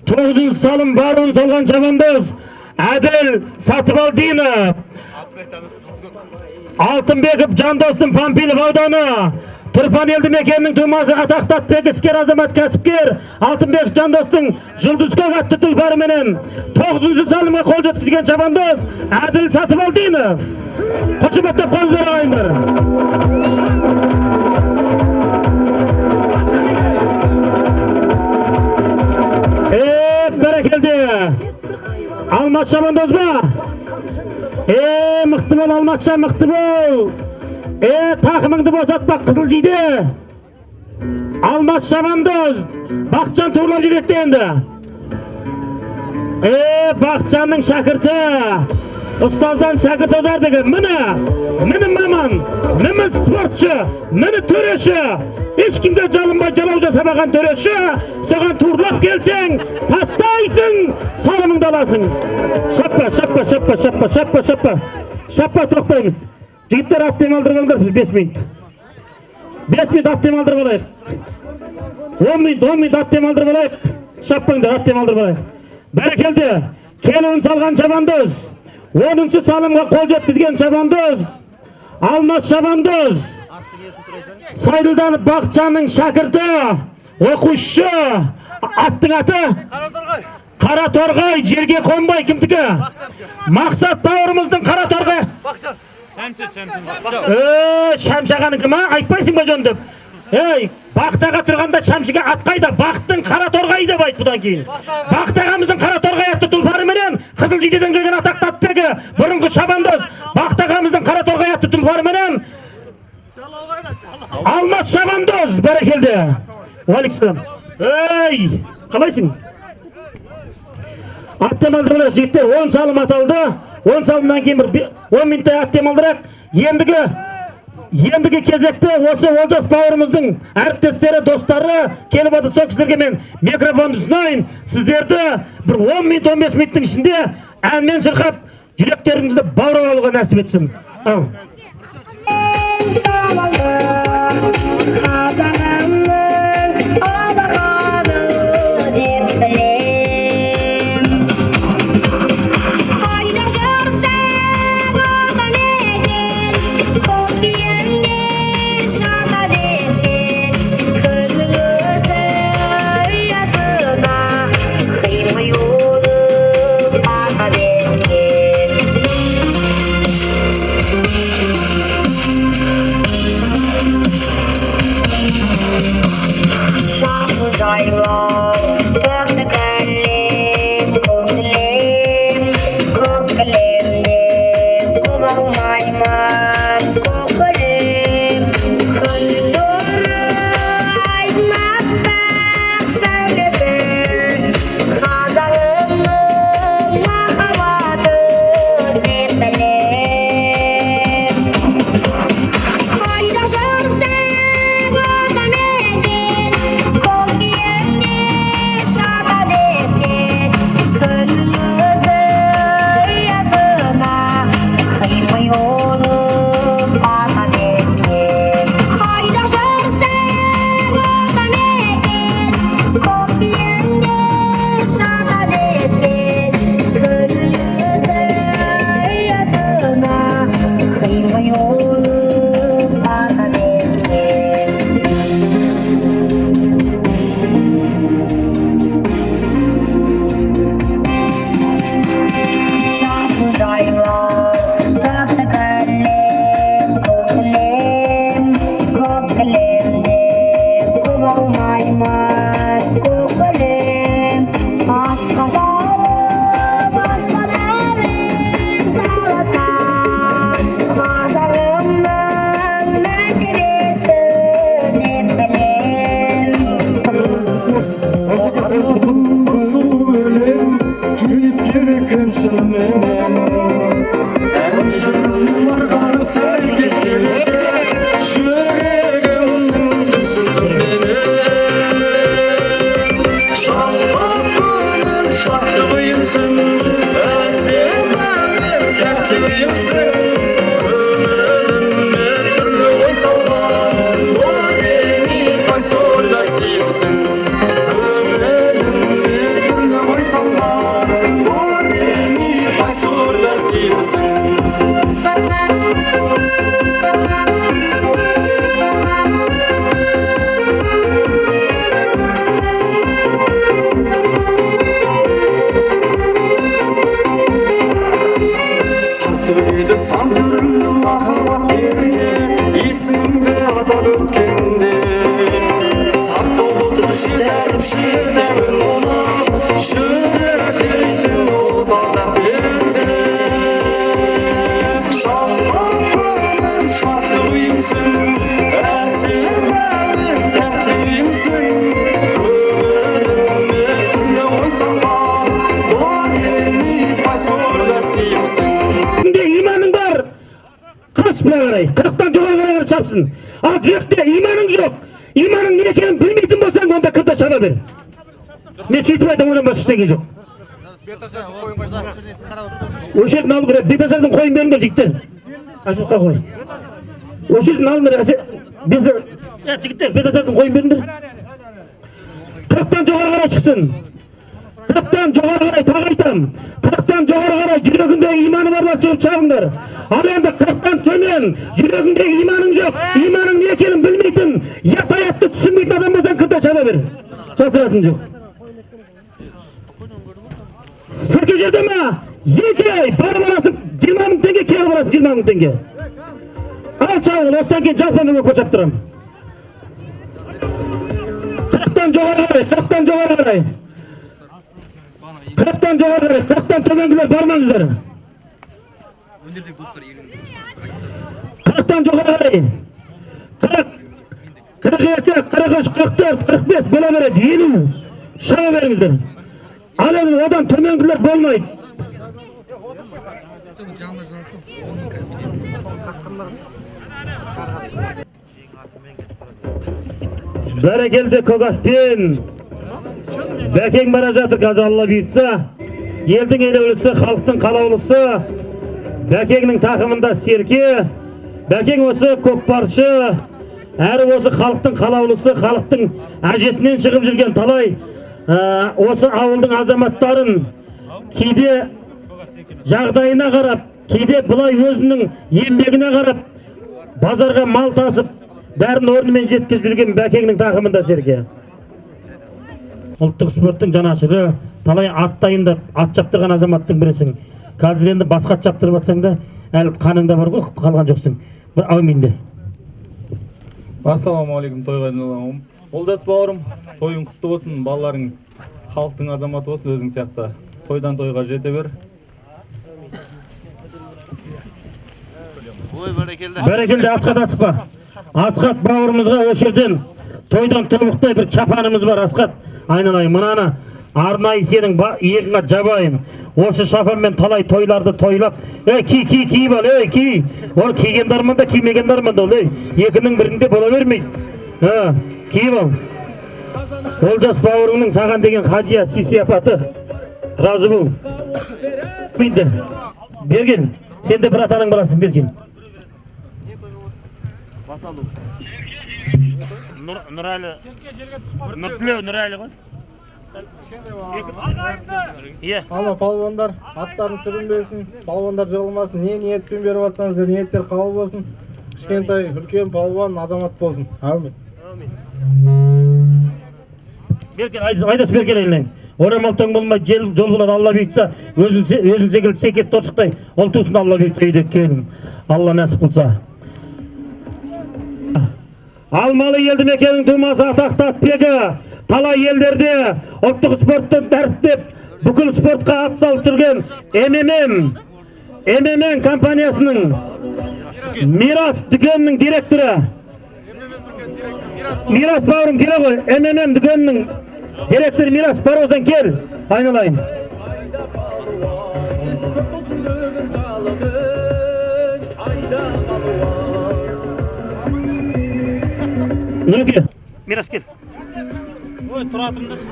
9-шы салым баруын салған шабандоз Әділ Сатыбалдинов. Алтынбеков Жандостың Пампилов ауданы. Тұрпан елді мекенінің тумасы, атақты атбегі, іскер азамат, кәсіпкер Алтынбеков Жандостың Жұлдызкөк атты тұлпарыменен 9-шы салымға қол жеткізген шабандоз Әділ Сатыбалдинов. Қошеметтеп қойыңыздар, ағайындар. Бәрекелді. Алмас шабандоз ба? Мықты бол, Алмасша, мықты бол. Тақымыңды босатпа, қызыл жиде. Алмас шабандоз. Бақытжан турлап жүректі енді. Бақытжанның шәкірті. Ұстаздан шәкірт озар деген. Міне, міне маман, міне спортшы, міне төреші. Ешкімге жалынбай жалау жасамаған төреші. Соған турлап келсең, тастайсың, салымыңды аласың. Шаппа, шаппа, шаппа, шаппа, шаппа, шаппа. Шаппа, тоқтаймыз. Жігіттер, ат демалдырып алыңдар, 5 минут. 5 минут ат демалдырып алайық. 10 минут, 10 минут ат демалдырып алайық. Шаппаңдар, ат демалдырып алайық. Бәрекелді. Келуін салған шабандоз. 10-шы салымға қол жеткізген шабандоз Алмас шабандоз. Сайдылданып Бақытжанның шәкірті, оқушысы, аттың аты Қара торғай, жерге қонбай кімдікі? Мақсат бауырымыздың Қара торғай. Шәмші ағанікі ма? Айтпайсың ба жөн деп? Ей, Бақыт аға тұрғанда Шәмшіге ат қайда? Бақыттың Қара торғайы деп айт бұдан кейін. Бақыт ағамыздың Қара торғай атты тұлпарыменен Қызыл жидеден келген атақты атбегі, бұрынғы шабандоз Бақыт ағамыздың Қара торғай атты тұлпарыменен Алмас шабандоз, бәрекелді. Уалейкумсалам. Ей, қалайсың? Ат демалдырып жігіттер, 10 салым аталды. 10 салымнан кейін бір 10 минуттай ат демалдырайық. Ендігі кезекте осы Олжас бауырымыздың әріптестері, достары келіп отыр. Сол кісілерге мен микрофонды ұсынайын. Сіздерді бір 10 минут, 15 минуттың ішінде әнмен шырқап, жүректеріңізді баурап алуға нәсіп етсін. Ал. Қайда жүрсең, Жайлау тоқты кілем, көк кілем, көк кілемде көп алмаймын, көк кілем. Күн нұры, айдың аппақ сәулесі, қазағымның махаббаты деп білем. Қайда жүрсең, атамекен, көкиеңде шабады екен. Күннің өзі ұясына қимай оның атамекен. Қайда жүрсең, атамекен, көкиеңде шабады екен. Күннің өзі ұясына қимай оның атамекен. Жасыл жайлау тоқты кілем, көк кілем, көк кілемде көп алмаймын, көк кілем. Асқа тауып, аспан әуен таласқан, қазағымның мәртебесі деп білем. Сұлу өлең, кейіпкері кім шыныменен? Ән жырларға сәйкес келеді, жүрегімнің дүрсіліменен. Шалқып көңіл шаттық ұйымсың, әсем әуен тәтті күйімсің. Көңіліме түрлі ой салған, до, ре, ми, фа, соль, ла, симсің. Көңіліме түрлі ой салған, до, ре, ми, фа, соль, ла, симсің. Саз төгеді сан түрлі махаббат перне, есіңді атап өткенде. Сақтаулы отыр жеті әріп, жеті әуен болып, жүрек ерейтін ол таза перде. Шалқып көңіл шаттық ұйымсың, әсем әуен тәтті күйімсің. Көңіліме түрлі ой салған, до, ре, ми, фа, соль, ла, симсің. Жүрегіңде иманың бар, қаш былай қарай, 40-тан жоғары қарай шапсын. Ал жүректе иманың жоқ, иманың не екенін білмейтін болсаң, онда кір де шаба бер. Мен сөйтіп айтамын, одан басқа ештеңе жоқ. Осы жерден алу керек. Беташардың қойын беріңдер, жігіттер. Әсетқа қой. Осы жерден алыңдар, жігіттер, беташардың қойын беріңдер. 40-тан жоғары қарай шықсын. 40-тан жоғары қарай, тағы айтамын. 40-тан жоғары қарай жүрегінде иманы барлар шығып шабыңдар. Ал енді 40-тан төмен жүрегінде иманың жоқ, иманың не екенін білмейтін, ят аятты түсінбейтін адам болсаң, кір де шаба бер. Жасыратын жоқ. Серке жерде ма? Екі ай, барып барасың 20 мың теңге, кері барасың 20 мың теңге. Ал шауыл, осыдан кейін жалпы мен көк шаптырамын. 40-тан жоғары қарай, 40-тан жоғары қарай. 40-тан жоғары қарай, 40-тан төменгілер бармаңыздар. 40-тан жоғары қарай. 40, 42, 43, 44, 45 бола береді, 50 шаба беріңіздер. Ал енді одан төменгілер болмайды. Бәрекелді көк атпен Бәкең бара жатыр қазір, Алла бұйыртса. Елдің елеулісі, халықтың қалаулысы Бәкеңнің тақымында серке. Бәкең осы көкпаршы, әрі осы халықтың қалаулысы, халықтың әжетінен шығып жүрген талай осы ауылдың азаматтарын кейде жағдайына қарап, кейде былай өзінің еңбегіне қарап базарға мал тасып, бәрін орнымен жеткізіп жүрген Бәкеңнің тақымында серке. Ұлттық спорттың жанашыры, талай ат дайындап, ат шаптырған азаматтың бірісің. Қазір енді басқа ат шаптырып жатсаң да, әлі қаныңда бар ғой, қалған жоқсың. Бір әумин де. Ассалаумағалейкум, тойға айналған Олжас бауырым, тойың құтты болсын, балаларың халықтың азаматы болсын, өзің сияқты. Тойдан тойға жете бер. Ой, бәрекелді. Бәрекелді, Асхат асықпа. Асхат бауырымызға осы жерден тойдан тобықтай бір чапанымыз бар, Асхат. Айналайын, мынаны арнайы сенің иығыңа жабайын. Осы шапанмен талай тойларды тойлап, ей, ки, ки, киіп ал, ей, ки. Оны киген де арманда, кимеген де арманда ол, ей. Екінің бірінде бола бермейді. Киіп ал. Олжас бауырыңның саған деген хадия, сый-сияпаты. Разы бол. Енді, берген. Сен де бір атаның баласың, берген. Нұрәлі, Нұртілеу Нұрәлі ғой. Иә. Ана палуандар аттарын сүрінбесін, палуандар жығылмасын, не ниетпен беріп жатсаңыздар, ниеттер қабыл болсын. Кішкентай, үлкен палуан азамат болсын. Әумин. Берген, Айдос берген айналайын. Орамал тоң болмай, жел жол болады, Алла бұйыртса, өзің секілді секес торшықтай, ол тусын Алла бұйыртса үйде келін. Алла нәсіп қылса. Алмалы елді мекенінің тумасы атақты атбегі, талай елдерде ұлттық спортты дәріптеп, бүкіл спортқа ат салып жүрген МММ компаниясының Мирас дүкенінің директоры. Мирас бауырым келе ғой, МММ дүкенінің директоры Мирас Барозан кел, айналайын. Нұреке, Мирас кел. Ой, тұра тұрыңдаршы.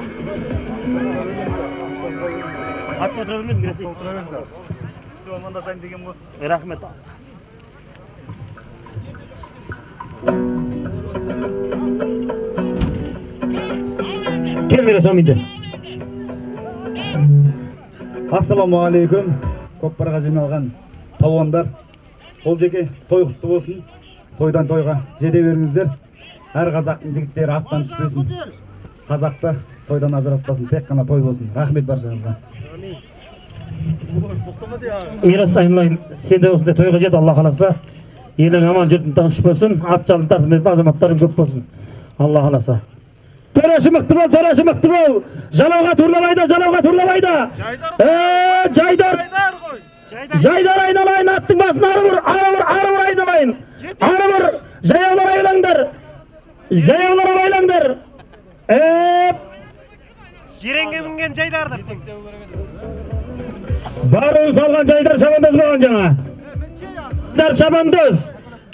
Атта отыра бермедім, Мирас. Отыра беріңіз. Все, амандасайын деген ғой. Рахмет. Кел, Мирас, әуминде. Ассалаумағалейкум, көкпарға жиналған палуандар. Олжеке, той құтты болсын. Тойдан тойға жете беріңіздер. Әр қазақтың жігіттері аттан түспесін. Қазақты тойдан ажыратпасын, тек қана той болсын. Рахмет баршаңызға. Мирас айналайын, сен де осындай тойға жет, Алла қаласа. Елің аман, жұртың тыныш болсын, ат жалын тартып азаматтарың көп болсын. Алла қаласа. Төреші мықты бол, төреші мықты бол. Жалауға турлабайда, жалауға турлабайда. Жайдар. Жайдар айналайын, аттың басын ары бұр, ары бұр, ары бұр айналайын. Ары бұр, жаяулар айлаңдар. Жаяулар абайлаңдар. Жиренге мінген жайдарды. Баруын салған жайдар шабандоз болған жаңа. Жайдар шабандоз.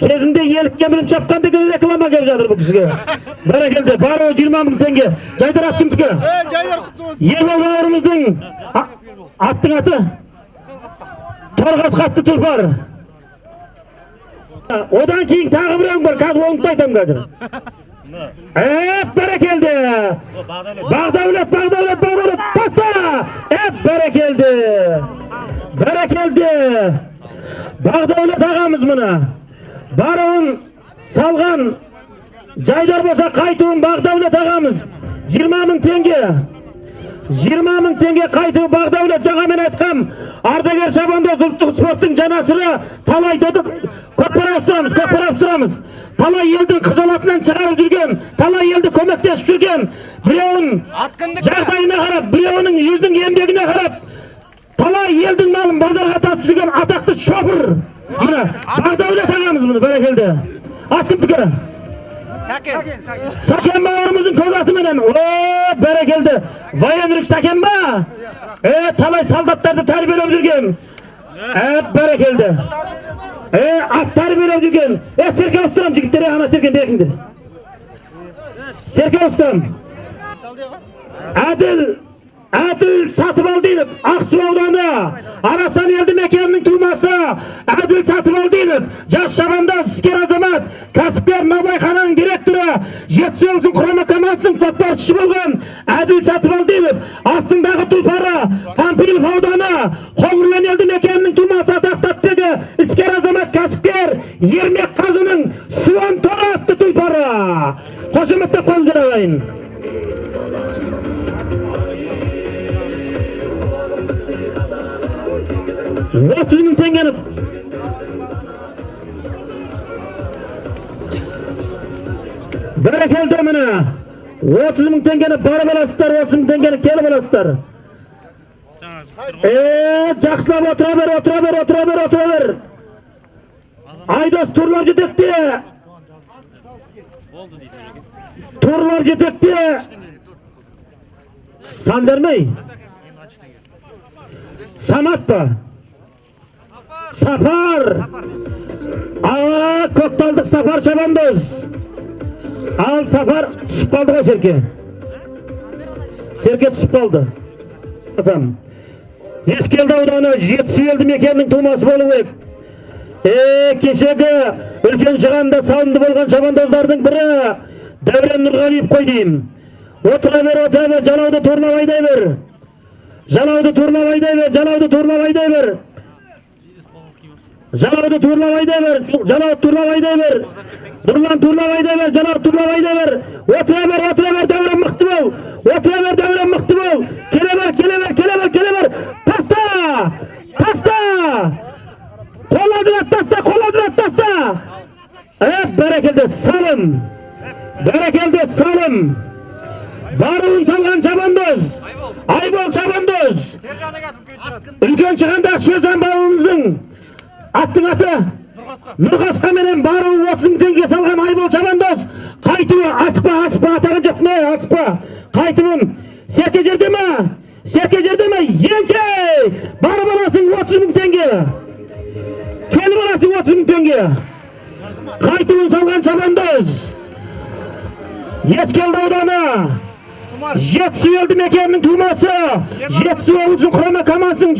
Кезінде елікке мініп шапқан деген реклама келіп жатыр бұл кісіге. Бәрекелді, баруы 20 мың теңге. Жайдар ат кімдікі? Жайдар құтты болсын. Ербол бауырымыздың аттың аты? Торғасқа атты тұлпар. Одан кейін тағы біреуің бар, қазір оны да айтамын қазір. Бәрекелді. Бағдәулет, Бағдәулет, Бағдәулет, таста! Бәрекелді. Бәрекелді. Бағдәулет ағамыз мына. Баруын салған жайдар болса қайтуын Бағдәулет ағамыз. 20 мың теңге. 20 мың теңге қайтуы Бағдәулет, жаңа мен айтқам. Ардагер шабандоз ұлттық спорттың жанашыры, талай додып, көкпар ауыстырамыз, көкпар ауыстырамыз. Талай елдің қызалатынан шығарып жүрген, талай елді көмектесіп жүрген, біреуін жағдайына қарап, біреуінің өзінің еңбегіне қарап, талай елдің малын базарға тасып жүрген атақты шопыр. Мына Бағдәулет ағамыз міне, бәрекелді. Ат кімдікі? Сәкен. Сәкен бауырымыздың көк атыменен. О, бәрекелді. Военрук Сәкен ба? Талай солдаттарды тәрбиелеп жүрген. Бәрекелді. Ат тәрбиелеп жүрген. Серке ауыстырамын, жігіттер, ана серкен беріңдер. Серке ауыстырамын. Әділ Сатыбалдинов, Ақсу ауданы, Арасан елді мекенінің тумасы Әділ Сатыбалдинов, жас шабандоз, іскер азамат, кәсіпкер, Нобайхананың директоры, Жетісу облысының құрама командасының көкпаршысы болған Әділ Сатыбалдинов, астындағы тұлпары, Панфилов ауданы, Қоңырлан елді мекенінің тумасы атақты атбегі, іскер азамат, кәсіпкер, Ермек Қазының Суан Торы атты тұлпары. Қошеметтеп қойыңыздар ағайын. 30 мың теңгені бәрекелді міне. 30 мың теңгені барып аласыздар, 30 мың теңгені келіп аласыздар. Жақсылап отыра бер, отыра бер, отыра бер, отыра бер. Айдос турлап жетекте. Турлап жетекте. Санжармай. Самат па? Сапар. Көкталдық Сапар шабандоз. Ал Сапар түсіп қалды ғой Серке. Серке түсіп қалды. Ескелді ауданы Жетісу елді мекенінің тумасы болу керек. Кешегі үлкен шығанда салымды болған шабандоздардың бірі Дәурен Нұрғалиев қой деймін. Отыра бер, отыра бер, жалауды турлап айдай бер. Жалауды турлап айдай бер, жалауды турлап айдай бер. Жалауды турлап айдай бер, жалауды турлап айдай бер. Нұрлан турлап айдай бер, жалауды турлап айдай бер. Отыра бер, отыра бер, Дәурен мықты бол. Отыра бер, Дәурен мықты бол. Келе бер, келе бер, келе бер, келе бер. Таста! Таста! Қол ажырат таста, қол ажырат таста. Бәрекелді, салым. Бәрекелді, салым. Баруын салған шабандоз. Айбол шабандоз. Үлкен шығанда Шержан бауырымыздың аттың аты Нұрқасқа менен баруы 30 мың теңге салған Айбол шабандоз. Қайтуы асықпа, асықпа, атаған жоқ не, асықпа. Қайтуын Серке жерде ме? Серке жерде ме? Еңкей! Барып аласың 30 мың теңге. Келіп аласың 30 мың теңге. Қайтуын салған шабандоз. Ескелді ауданы Жетісу елді мекенінің тумасы, Жетісу облысының құрама командасының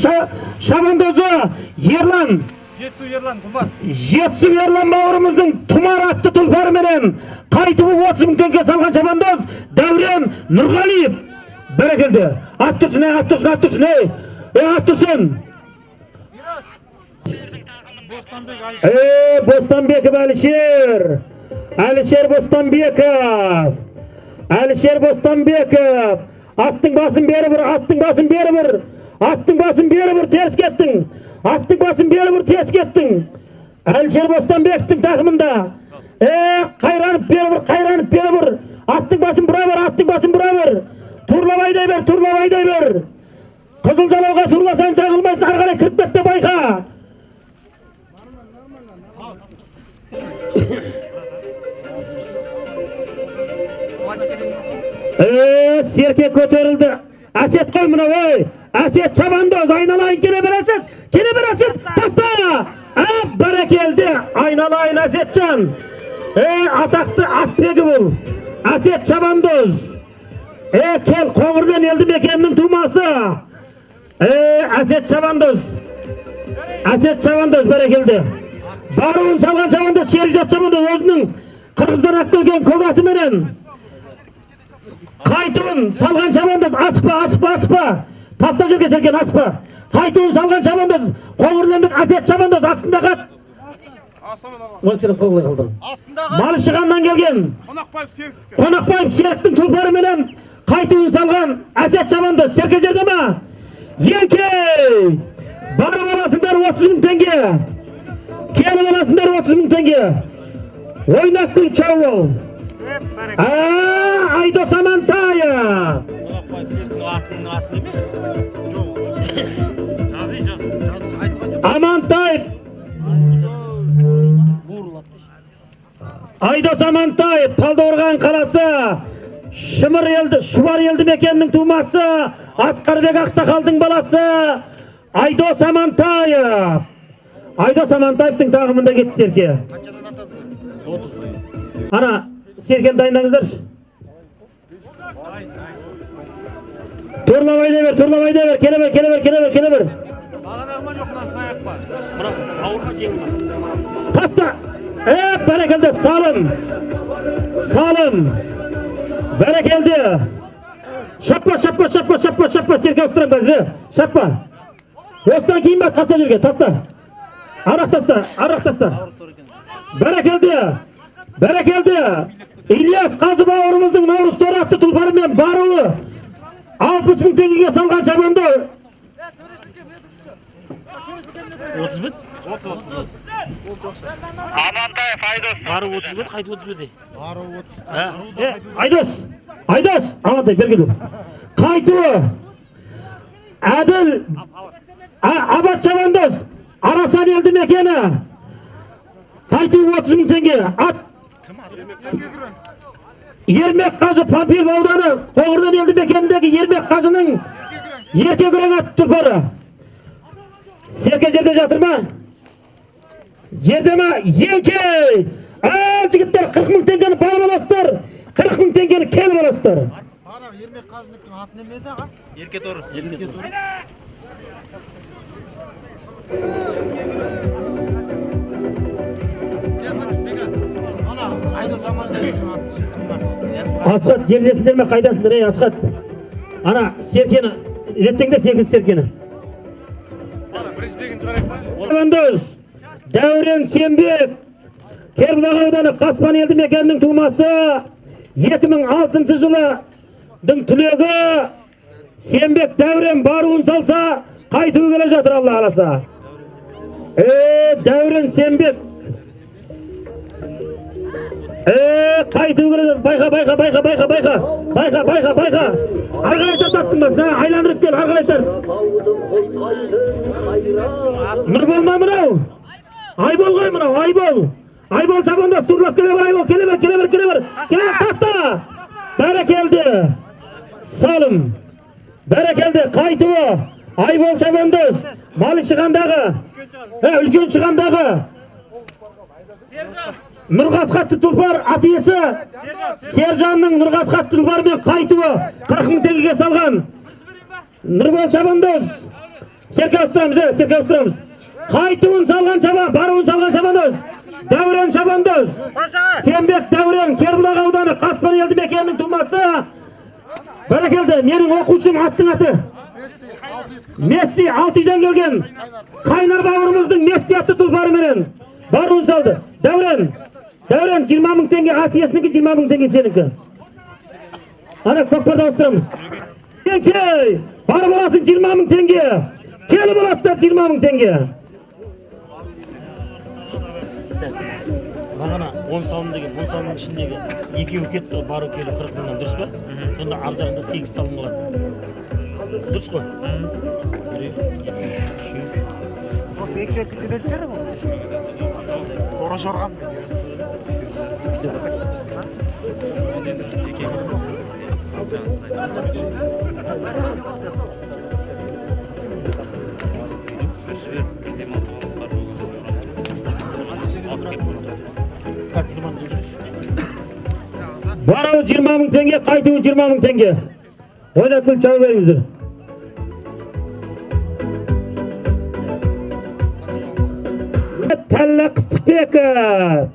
шабандозы Ерлан. Жетісу Ерлан Тұмар. Жетісу Ерлан бауырымыздың Тұмар атты тұлпарыменен қайтуы 30 мың теңге салған шабандоз Дәурен Нұрғалиев. Бәрекелді. Ат тұрсын, ат тұрсын, ат тұрсын, ей. Ат тұрсын. Бостанбеков Әлішер. Әлішер Бостанбеков. Әлішер Бостанбеков. Аттың басын бері бұр, аттың басын бері бұр. Аттың басын бері бұр, теріс кеттің. Аттың басын бері бұр, теріс кеттің. Әлішер Бостанбековтің тақымында. Қайранып бері бұр, қайранып бері бұр. Аттың басын бұра бер, аттың басын бұра бер. Турлап айдай бер, турлап айдай бер. Қызыл жалауға турласаң жағылмайсың, ары қарай кіріп кет те байқа. Серке көтерілді. Әсет қой мынау, ой. Әсет шабандоз, айналайын, келе бер Әсет. Келе бер Әсет, таста. Бәрекелді, айналайын Әсетжан. Атақты атбегі бұл. Әсет шабандоз. Кел, Қоңырмен елді мекенінің тумасы. Әсет шабандоз. Әсет шабандоз, бәрекелді. Баруын салған шабандоз, Шерижат шабандоз өзінің қырғыздан алып келген көк атыменен. Қайтуын салған шабандоз, асықпа, асықпа, асықпа. Таста жерге серкен, асықпа. Қайтуын салған шабандоз, Қоңырлендік Әсет шабандоз, астында қат. Малшығаннан келген Қонақбаев Серіктің тұлпарыменен қайтуын салған Әсет шабандоз, Серке жерде ма? Еңкей! Барып аласыңдар 30 мың теңге. Келіп аласыңдар 30 мың теңге. Ойнақ күн шауыл. Айдос Амантаев. Амантаев. Айдос Амантаев, Талдықорған қаласы, Шымыр елді, Шұбар елді мекенінің тумасы, Асқарбек ақсақалдың баласы Айдос Амантаев. Айдос Амантаевтың тағымында кетті Серке. Ана, Серкені дайындаңыздаршы. Турлап айдай бер, турлап айдай бер, келе бер, келе бер, келе бер, келе бер. Таста. Бәрекелді, салым. Салым. Бәрекелді. Шаппа, шаппа, шаппа, шаппа, шаппа, Серке ауыстырамын қазір. Шаппа. Осыдан кейін бар, таста жерге, таста. Арақ таста, арақ таста. Бәрекелді. Бәрекелді. Ильяс Қазы бауырымыздың Наурыз торы атты тұлпарымен баруы 60 мың теңгеге салған шабанды. 30 бит? Амантаев Айдос. Бару 30 бе, қайту 30 бе? Бару 30. Айдос, Айдос, Амантай, бері кел. Қайтуы Әділ Абат Шабандоз, Арасан елді мекені. Қайтуы 30 мың теңге. Ат Ермек Қажы, Пампилов ауданы, Қоңырдан елді мекеніндегі Ермек Қажының ерке күрең атты тұлпары. Серке жерде жатыр ма? Жерде ма? Еңкей! Ал жігіттер, 40 мың теңгені барып аласыздар, 40 мың теңгені келіп аласыздар. Ермек Қажының аты неме еді, аға? Ерке торы. Ерке торы. Асхат, жердесіңдер ме, қайдасыңдар, ей, Асхат? Ана, серкені, реттеңдер, екінші серкені. Шабандоз, Дәурен Сембек, Кербұлақ ауданы Қаспан елді мекенінің тумасы, 2006 жылдың түлегі Сембек Дәурен баруын салса, қайтуы келе жатыр, Алла қаласа. Дәурен Сембек. Қайтуы келе жатыр. Байқа, байқа, байқа, байқа, байқа. Байқа, байқа, байқа. Ары қарай тарттың басына, айландырып кел, ары қарай тарт. Нұрбол ма мынау? Айбол ғой мынау, Айбол. Айбол шабандоз турлап келе бер, Айбол, келе бер, келе бер, келе бер. Келе бер, таста. Бәрекелді. Салым. Бәрекелді, қайтуы. Айбол шабандоз, Малы шығандағы, үлкен шығандағы. Нұрғасқатты тұлпар ат иесі Сержанның Нұрғасқатты тұлпарымен қайтуы 40 мың теңгеге салған. Нұрбол шабандоз, серке ауыстырамыз, серке ауыстырамыз. Қайтуын салған шабан, баруын салған шабандоз. Дәурен шабандоз. Сембек Дәурен, Кербұлақ ауданы, Қаспан елді мекенінің тумасы. Бәрекелді, менің оқушым, аттың аты. Месси, алты үйден келген. Қайнар бауырымыздың Месси атты тұлпарыменен баруын салды. Дәурен, Дәурен 20 мың теңге ат иесінікі, 20 мың теңге сенікі. Ана көкпарды ауыстырамыз. Еңкей, барып аласың 20 мың теңге. Келіп аласыздар 20 мың теңге. Бағана 10 салым деген, 10 салымның ішіндегі екеуі кетті, бару келу 40 мыңнан, дұрыс па? Сонда ар жағында 8 салым қалады. Дұрыс қой? 1, 2, 3. Осы екі серкі жүретін шығар бұл. Торы жорған. Баруы 20 мың теңге, қайтуы 20 мың теңге. Ойнап күліп жауап беріңіздер. Тәллә Қыстықбеков,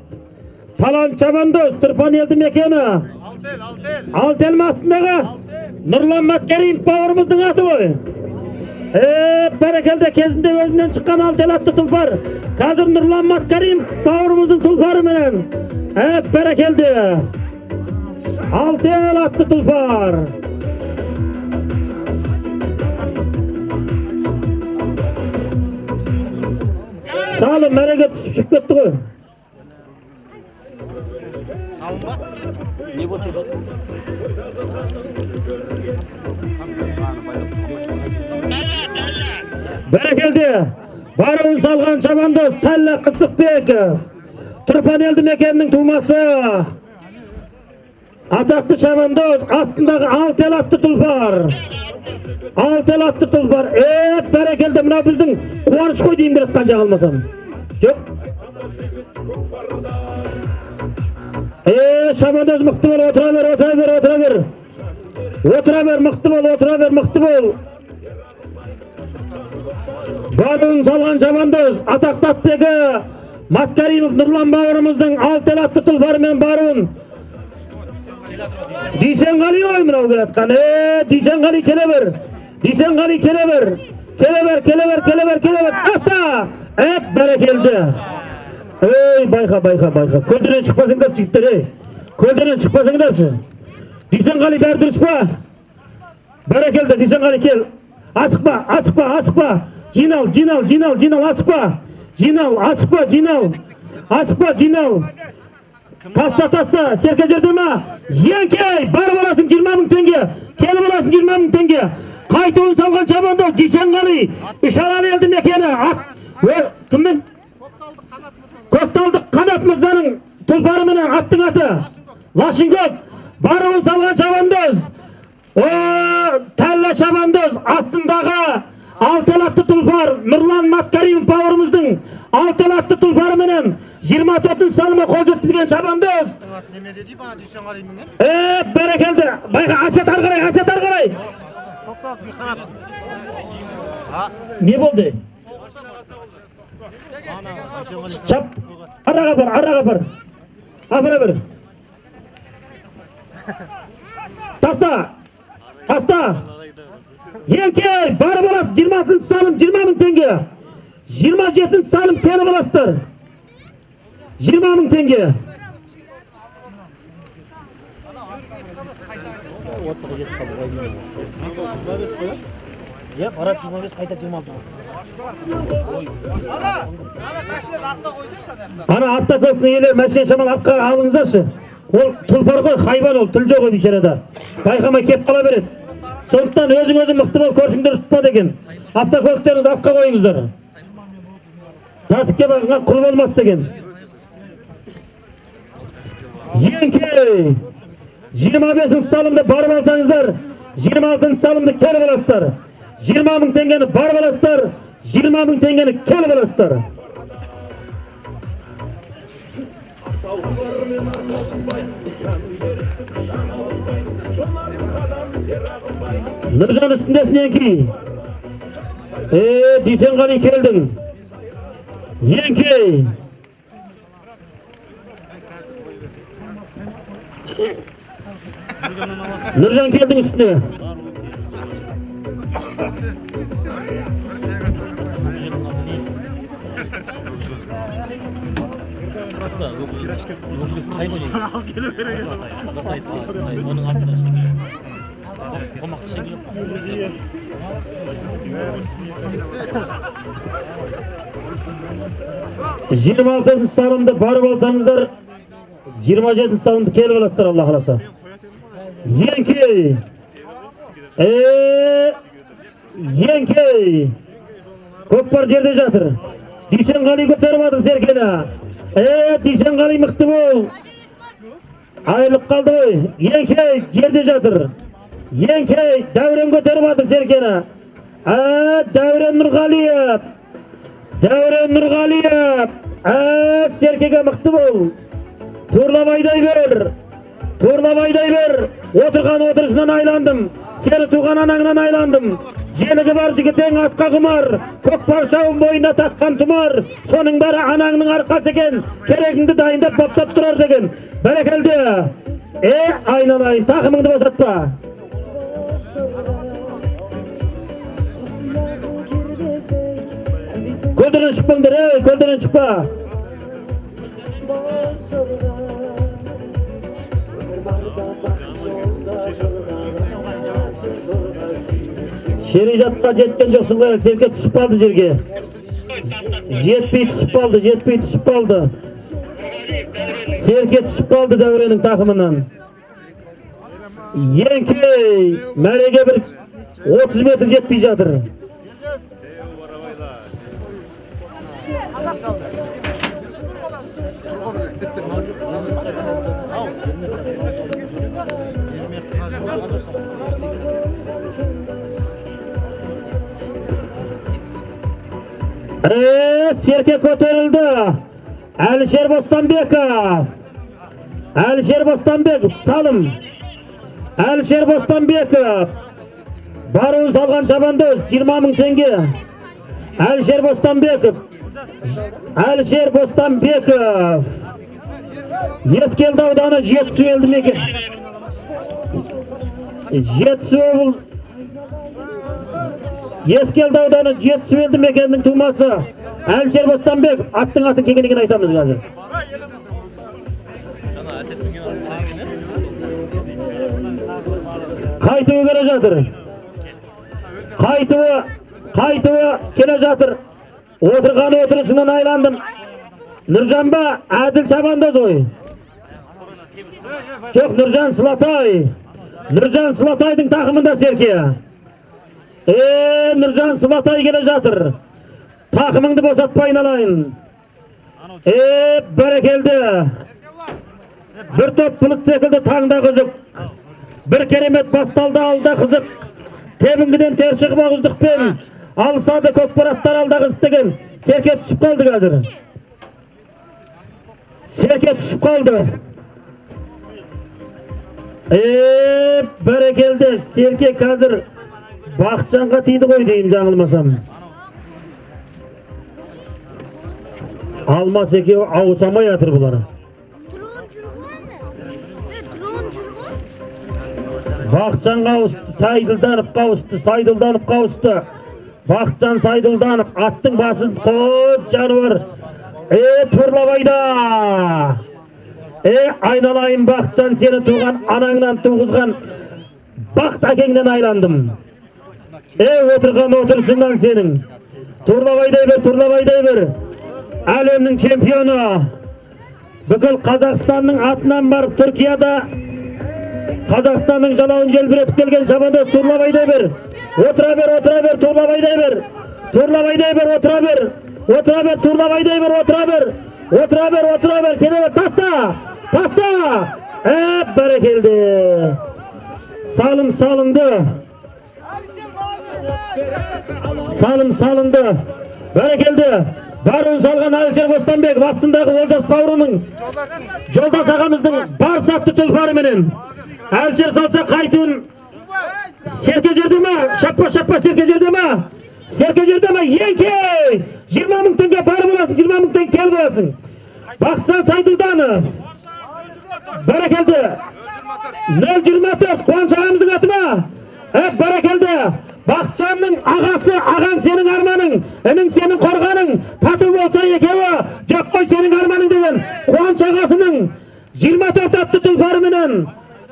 Талант шабандоз, Тұрпан елді мекені. Алтел астындағы Нұрлан Маткеримов бауырымыздың аты ғой. Бәрекелді, кезінде өзінен шыққан Алтел атты тұлпар. Қазір Нұрлан Маткеримов бауырымыздың тұлпарыменен. Бәрекелді. Алтел атты тұлпар. Салым мәреге түсіп шығып кетті ғой. Салым ба? Не болды айтады? Бәрекелді. Баруын салған шабандоз Тәллә Қыстықбеков. Тұрпан елді мекенінің тумасы. Атақты шабандоз астындағы Алтел атты тұлпар. Алтел атты тұлпар. Бәрекелді, мынау біздің қуаныш қой дейін бір атқан жағылмасам. Жоқ. Шабандоз мықты бол, отыра бер, отыра бер, отыра бер. Отыра бер, мықты бол, отыра бер, мықты бол. Баруын салған шабандоз атақты атбегі Маткаримов Нұрлан бауырымыздың Алтел атты тұлпарымен баруын. Дүйсенғали ой мынау келатқан. Дүйсенғали келе бер. Дүйсенғали келе бер. Келе бер, келе бер, келе бер, келе бер. Таста! Бәрекелді. Ей, байқа, байқа, байқа. Көлденен шықпасыңдар жігіттер, ей. Көлденен шықпасыңдаршы. Дүйсенғали бәрі дұрыс па? Бәрекелді, Дүйсенғали кел. Асықпа, асықпа, асықпа. Жинал, жинал, жинал, жинал, асықпа. Жинал, асықпа, жинал. Асықпа, жинал. Таста, таста, серке жерде ма? Еңкей, барып аласың 20 мың теңге. Келіп аласың 20 мың теңге. Қайтуын салған шабандоз Дүйсенғали, Үшарал елді мекені. Кімнің? Көкталдық Қанат мырзаның тұлпары менен аттың аты. Лашынкөк, баруын салған шабандоз. Тәллә шабандоз астындағы алтын атты тұлпар Нұрлан Маткаримов бауырымыздың алтын атты тұлпары менен 24-ші салымға қол жеткізген шабандоз. Бәрекелді. Байқа, Әсет ары қарай, Әсет ары қарай. Не болды? Чап. Араға бар, араға бар. Апара бер. Таста. Таста. Еңкей, барып аласыз 26-шы салым 20 мың теңге. 27-ші салым келіп аласыздар. 20 мың теңге. Иә, барады 25, қайта 26. Ана автокөліктің иелері мәшине шамалы артқа алыңыздаршы. Ол тұлпар ғой, хайван ол, тіл жоқ ғой бейшарада. Байқамай кеп қала береді. Сондықтан өзің өзің мықты бол, көршіңді тұтпа деген. Автокөліктеріңізді артқа қойыңыздар. Тәртіпке бағынған құл болмас деген. Еңкей, 25-ші салымды барып алсаңыздар, 26-шы салымды келіп аласыздар. 20 мың теңгені барып аласыздар, 20 мың теңгені келіп аласыздар. Нұржан үстіндесін еңкей. Дүйсенғали келдің. Еңкей. Нұржан келдің үстіне. Жиырма алтыншы салымды барып алсаңыздар, 27-ші салымды келіп аласыздар, Алла қаласа. Еңкей. Еңкей. Көкпар жерде жатыр. Дүйсенғали көтеріп жатыр серкені. Дүйсенғали мықты бол. Айырылып қалды ғой. Еңкей жерде жатыр. Еңкей Дәурен көтеріп жатыр серкені. Дәурен Нұрғалиев. Дәурен Нұрғалиев. Серкеге мықты бол. Турлап айдай бер. Турлап айдай бер. Отырған отырысынан айландым. Сені туған анаңнан айландым. Желігі бар жігітең атқа құмар. Көкпар шауын бойында таққан тұмар. Соның бәрі анаңның арқасы екен. Керегіңді дайындап баптап тұрар деген. Бәрекелді. Айналайын, тақымыңды босатпа. Көлдерден шықпаңдар, көлдерден шықпа. Шерижатқа жеткен жоқсың ғой, серке түсіп қалды жерге. Жетпей түсіп қалды, жетпей түсіп қалды. Серке түсіп қалды Дәуреннің тақымынан. Еңкей, мәреге бір 30 метр жетпей жатыр. Серке көтерілді. Әлішер Бостанбеков. Әлішер Бостанбеков, салым. Әлішер Бостанбеков. Баруын салған шабандоз 20 мың теңге. Әлішер Бостанбеков. Әлішер Бостанбеков. Ескелді ауданы Жетісу елді мекен. Жетісу Ескелді ауданы Жетісу елді мекенінің тумасы Әлішер Бостанбеков. Аттың атын келгеннен кейін айтамыз қазір. Қайтуы келе жатыр. Қайтуы келе жатыр. Отырған отырысынан айландым. Нұржан ба? Әділ шабандоз ғой. Жоқ, Нұржан Сылатай. Нұржан Сылатайдың тақымында серке. Нұржан Сылатай келе жатыр. Тақымыңды босатпай айналайын. Бәрекелді. Бір топ бұлт секілді таңда қызық. Бір керемет басталды алда қызық. Тебінгіден тер шығып ауыздықпен алысады көкпар алда қызық деген. Серке түсіп қалды қазір. Серке түсіп қалды. Бәрекелді. Серке қазір Бақытжанға тиді ғой деймін жаңылмасам. Алмас екеуі ауысамай жатыр бұлар. Бақытжанға ауысты, Сайдылдановқа ауысты, Сайдылдановқа ауысты. Бақытжан Сайдылданов аттың басын қойып жануар. Турлабайда. Айналайын Бақытжан, сені туған анаңнан туғызған бақыт әкеңнен айландым. Отырған отырысыңнан сенің. Турлабайдай бер, турлабайдай бер. Әлемнің чемпионы. Бүкіл Қазақстанның атынан барып Түркияда Қазақстанның жалауын желбіретіп келген шабандоз турлабайдай бер. Отыра бер, отыра бер, турлабайдай бер. Турлабайдай бер, отыра бер. Отыра бер, турлабайдай бер, отыра бер. Отыра бер, отыра бер, келе бер, таста! Таста! Бәрекелді. Салым салынды. Салым салынды. Бәрекелді. Баруын салған Әлішер Бостанбеков астындағы Олжас бауырының жолдас ағамыздың бар сатты тұлпарыменен. Әлішер салса қайтуын серке жерде ме? Шаппа, шаппа, серке жерде ме? Серке жерде ме? Еңкей! 20 мың теңге бар боласың, 20 мың теңге кел боласың. Бақытжан Сайдылданов. Бәрекелді. 024 Қуаныш ағамыздың аты ма? Бәрекелді. Бақытжанның ағасы, ағаң сенің арманың, інің сенің қорғаның, тату болса екеуі, жоқ қой сенің арманың деген Қуаныш ағасының 24 атты тұлпарыменен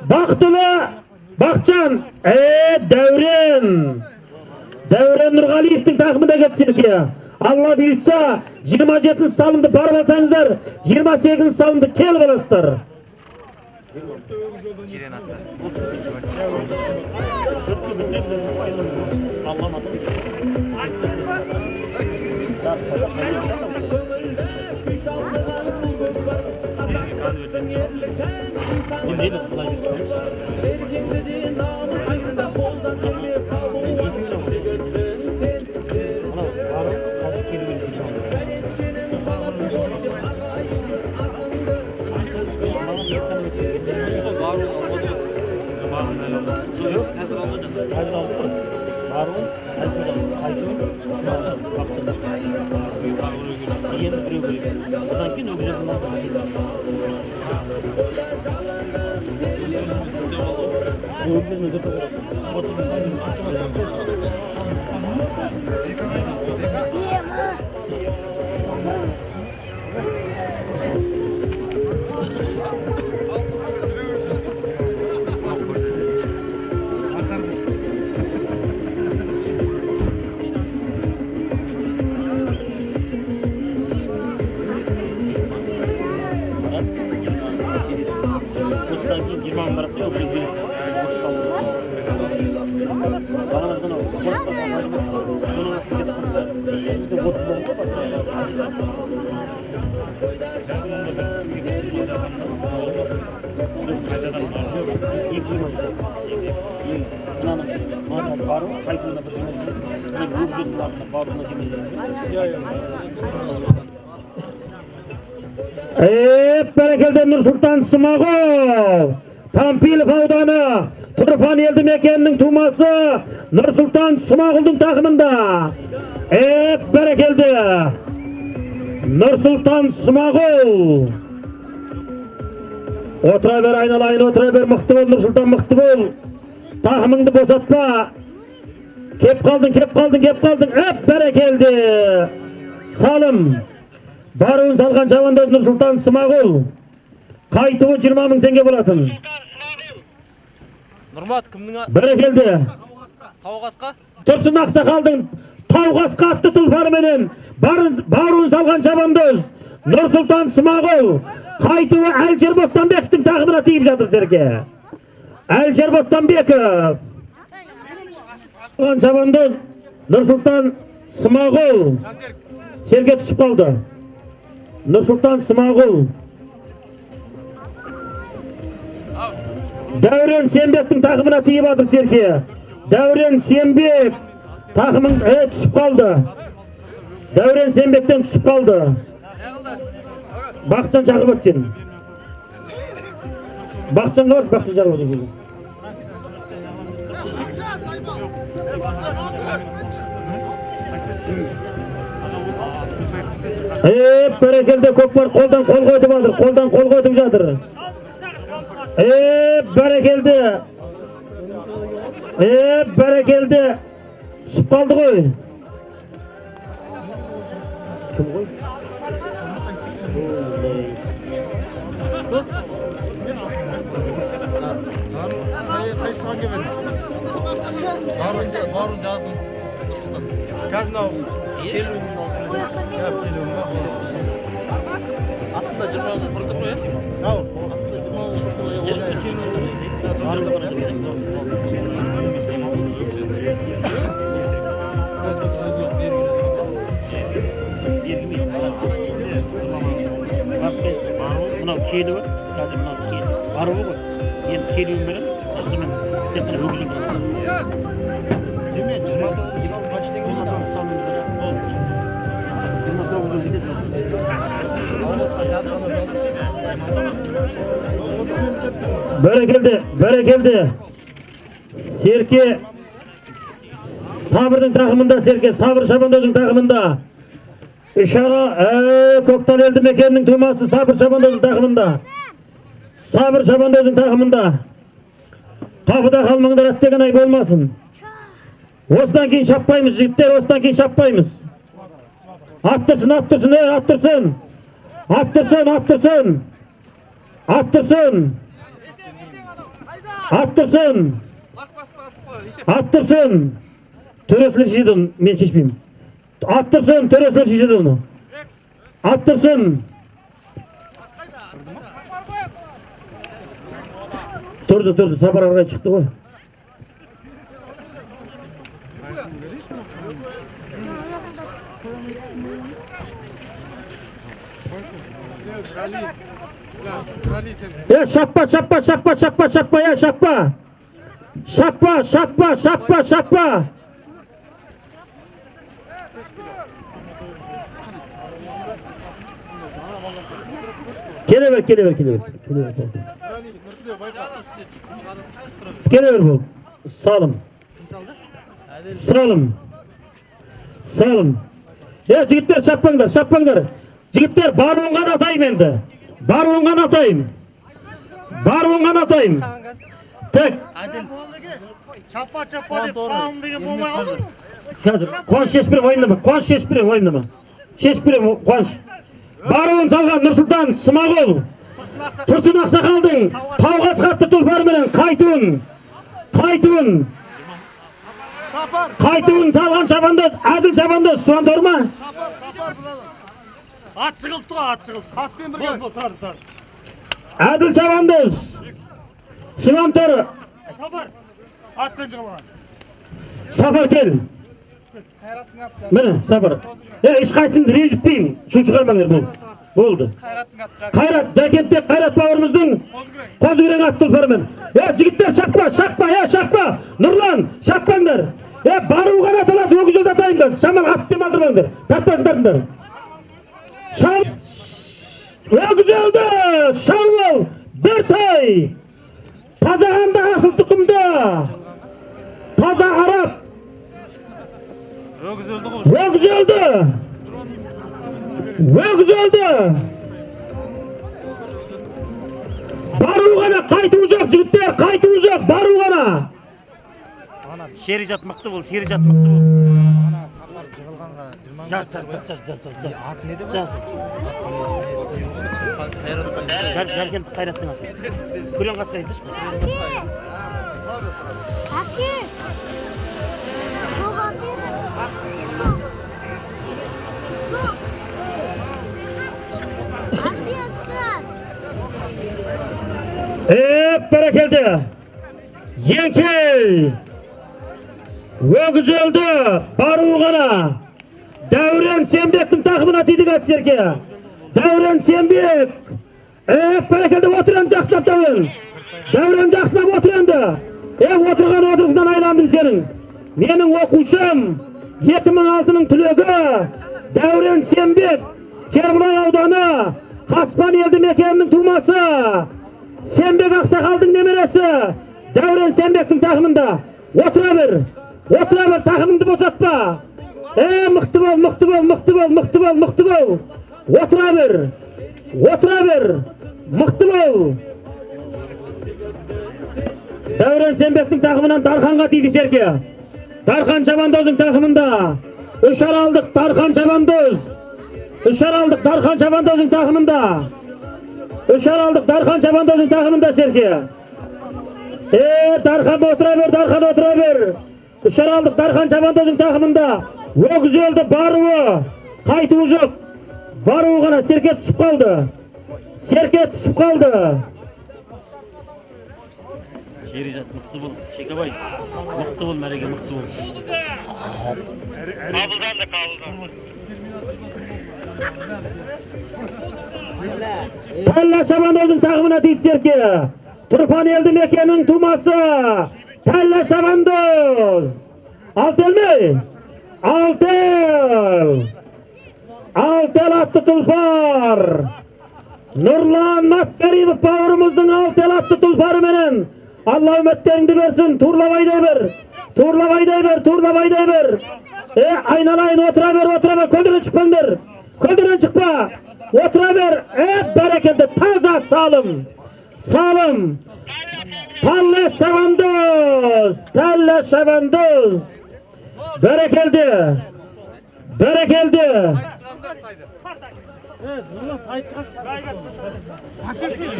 Бақтылы Бақытжан, Дәурен. Дәурен Нұрғалиевтің тақымында кетті серке. Алла бұйыртса, 27 салымды барып алсаңыздар, 28 салымды келіп аласыздар. Бәрекелді Нұрсұлтан Смағұл, Пампилов ауданы, Тұрфан елді мекенінің тумасы Нұрсұлтан Смағұлдың тақымында. Бәрекелді Нұрсұлтан Смағұл. Отыра бер айналайын, отыра бер, мықты бол Нұрсұлтан, мықты бол. Тақымыңды босатпа. Кеп қалдың, кеп қалдың, кеп қалдың. Бәрекелді. Салым. Баруын салған шабандоз Нұрсұлтан Смағұл. Қайтуы 20 мың теңге болатын. Нұрмат, кімнің? Бәрекелді. Тауқасқа? Тұрсын Ақсақалдың Тауқасқа атты тұлпарменен баруын салған шабандоз Нұрсұлтан Смағұл қайтуы Әлішер Бостанбековтің тағымына тиіп жатыр серке. Әлішер Бостанбеков. Шабандоз Нұрсұлтан Смағұл. Серке түсіп қалды. Нұрсұлтан Смағұл. Дәурен Сембектің тақымына тиіп жатыр серке. Дәурен Сембек тақымын түсіп қалды. Дәурен Сембектен түсіп қалды. Бақытжан шақырып өт сені. Бақытжанға бар, Бақытжан шақырып өт. Бәрекелді, көкпар қолдан қол қойып жатыр, қолдан қол қойып жатыр. Бәрекелді. Бәрекелді. Түсіп қалды ғой. Кім ғой? Қайсыға келген? Барун жаздым. Қазір мынау келуім. Астында 20 мың құрдық қой, Астында 20 мың құрдық қой. Мынау келуі, қазір мынау баруы ғой. Енді келуін беремін, осымен тек қана өгізін тұрады. Деме, 29 сал қанша теңге болды? 29 кетеді. Бәрекелді, бәрекелді. Серке Сабырдың тақымында, Серке Сабыр шабандоздың тақымында. Үшара Көктал елді мекенінің тумасы Сабыр шабандоздың тақымында. Сабыр шабандоздың тақымында. Қапыда қалмаңдар, әттеген ай болмасын. Осыдан кейін шаппаймыз, жігіттер, осыдан кейін шаппаймыз. Аттырсын, аттырсын, аттырсын. Аттырсын, аттырсын. Аттырсын. Аттырсын. Аттырсын. Төрешілер шешеді оны, мен шешпеймін. Аттырсын, төрешілер шешеді оны. Аттырсын. Тұрды, тұрды, Сапар ары қарай шықты ғой. Шаппа, шаппа, шаппа, шаппа, шаппа, шаппа. Шаппа, шаппа, шаппа, шаппа. Келе бер, келе бер, келе бер. Келе бер, келе бер бол. Салым. Салым. Салым. Жігіттер, шаппаңдар, шаппаңдар. Жігіттер, баруын ғана атайым енді. Баруын ғана атайым. Баруын ғана атайым. Тек. Чаппа, чаппа деп салым деген болмай қалды. Қазір, Қуаныш шешіп беремін, уайымдама. Қуаныш шешіп беремін, уайымдама. Шешіп беремін, Қуаныш. Баруын салған Нұрсұлтан Смағұл. Тұрсын ақсақалдың тауға атты тұлпарменен қайтуын. Қайтуын. Қайтуын салған шабандоз, әділ шабандоз, Суандор ма? Ат жығылыпты ғой, ат жығылып. Атпен бірге. Әділ шабандоз. Суантор. Сапар. Атпен жығылған. Сапар кел. Міне, Сапар. Ешқайсыңды ренжітпеймін. Шу шығармаңдар, болды. Болды. Қайрат, Жакентте Қайрат бауырымыздың Қозыкүрең атты тұлпарымен. Жігіттер, шаппа, шаппа, шаппа. Нұрлан, шаппаңдар. Бару ғана аталады, өгіз жолда атайын да. Шамал ат демалдырмаңдар. Тартпасын, тартыңдар. Өгіз өлді, шауыл, бір тай. Тазағанда асыл тұқымды. Таза араб. Өгіз өлді ғой. Өгіз өлді. Өгіз өлді. Бару ғана, қайту жоқ, жігіттер, қайту жоқ, бару ғана. Шерижат мықты бол, Шерижат мықты бол. Жаз, жаз, жаз, жаз, жаз, жаз. Жаз. Жаркент Қайраттың аты. Күрең қасқа айтсайшы. Әке! Әке! Еп, бәрекелді. Еңкей. Өгіз өлді, баруы ғана. Дәурен Сембектің тақымына тиді Серке. Дәурен Сембек. Еп, бәрекелді, отыр енді жақсылап, Дәурен. Дәурен, жақсылап отыр енді. Еп, отырған отырысынан айландым сенің. Менің оқушым, 2006-ның түлегі Дәурен Сембек, Кербұлақ ауданы, Қаспан елді мекенінің тумасы. Сембек ақсақалдың немересі Дәурен Сембектің тақымында. Отыра бер, отыра бер, тақымыңды босатпа. Мықты бол, мықты бол, мықты бол, мықты бол, мықты бол. Отыра бер, отыра бер, мықты бол. Дәурен Сембектің тақымынан Дарханға тиді Серке. Дархан Шабандоздың тақымында. Үшаралдық Дархан Шабандоз. Үшаралдық Дархан Шабандоздың тақымында. Үшаралдық Дархан Шабандоздың тақымында Серке. Дархан отыра бер, Дархан отыра бер. Үшаралдық Дархан Шабандоздың тақымында. Өгіз өлді, баруы, қайтуы жоқ. Баруы ғана, Серке түсіп қалды. Серке түсіп қалды. Шеризат, мықты бол, Шекебай, мықты бол, Мәреге, мықты бол. Қабылданды, қабылданды. Талла Шабандоздың тақымына тиді Серке. Тұрпан елді мекенінің тумасы Талла Шабандоз. Алтел ме? Алтел. Алтел атты тұлпар. Нұрлан Маткаримов бауырымыздың Алтел атты тұлпарыменен. Алла үміттеріңді берсін, турлап айдай бер. Турлап айдай бер, турлап айдай бер. Айналайын, отыра бер, отыра бер, көлдерден шықпаңдар. Көлдерден шықпа. Отыра бер. Бәрекелді, таза салым. Салым. Талла Шабандоз, Талла Шабандоз. Бәрекелді. Бәрекелді.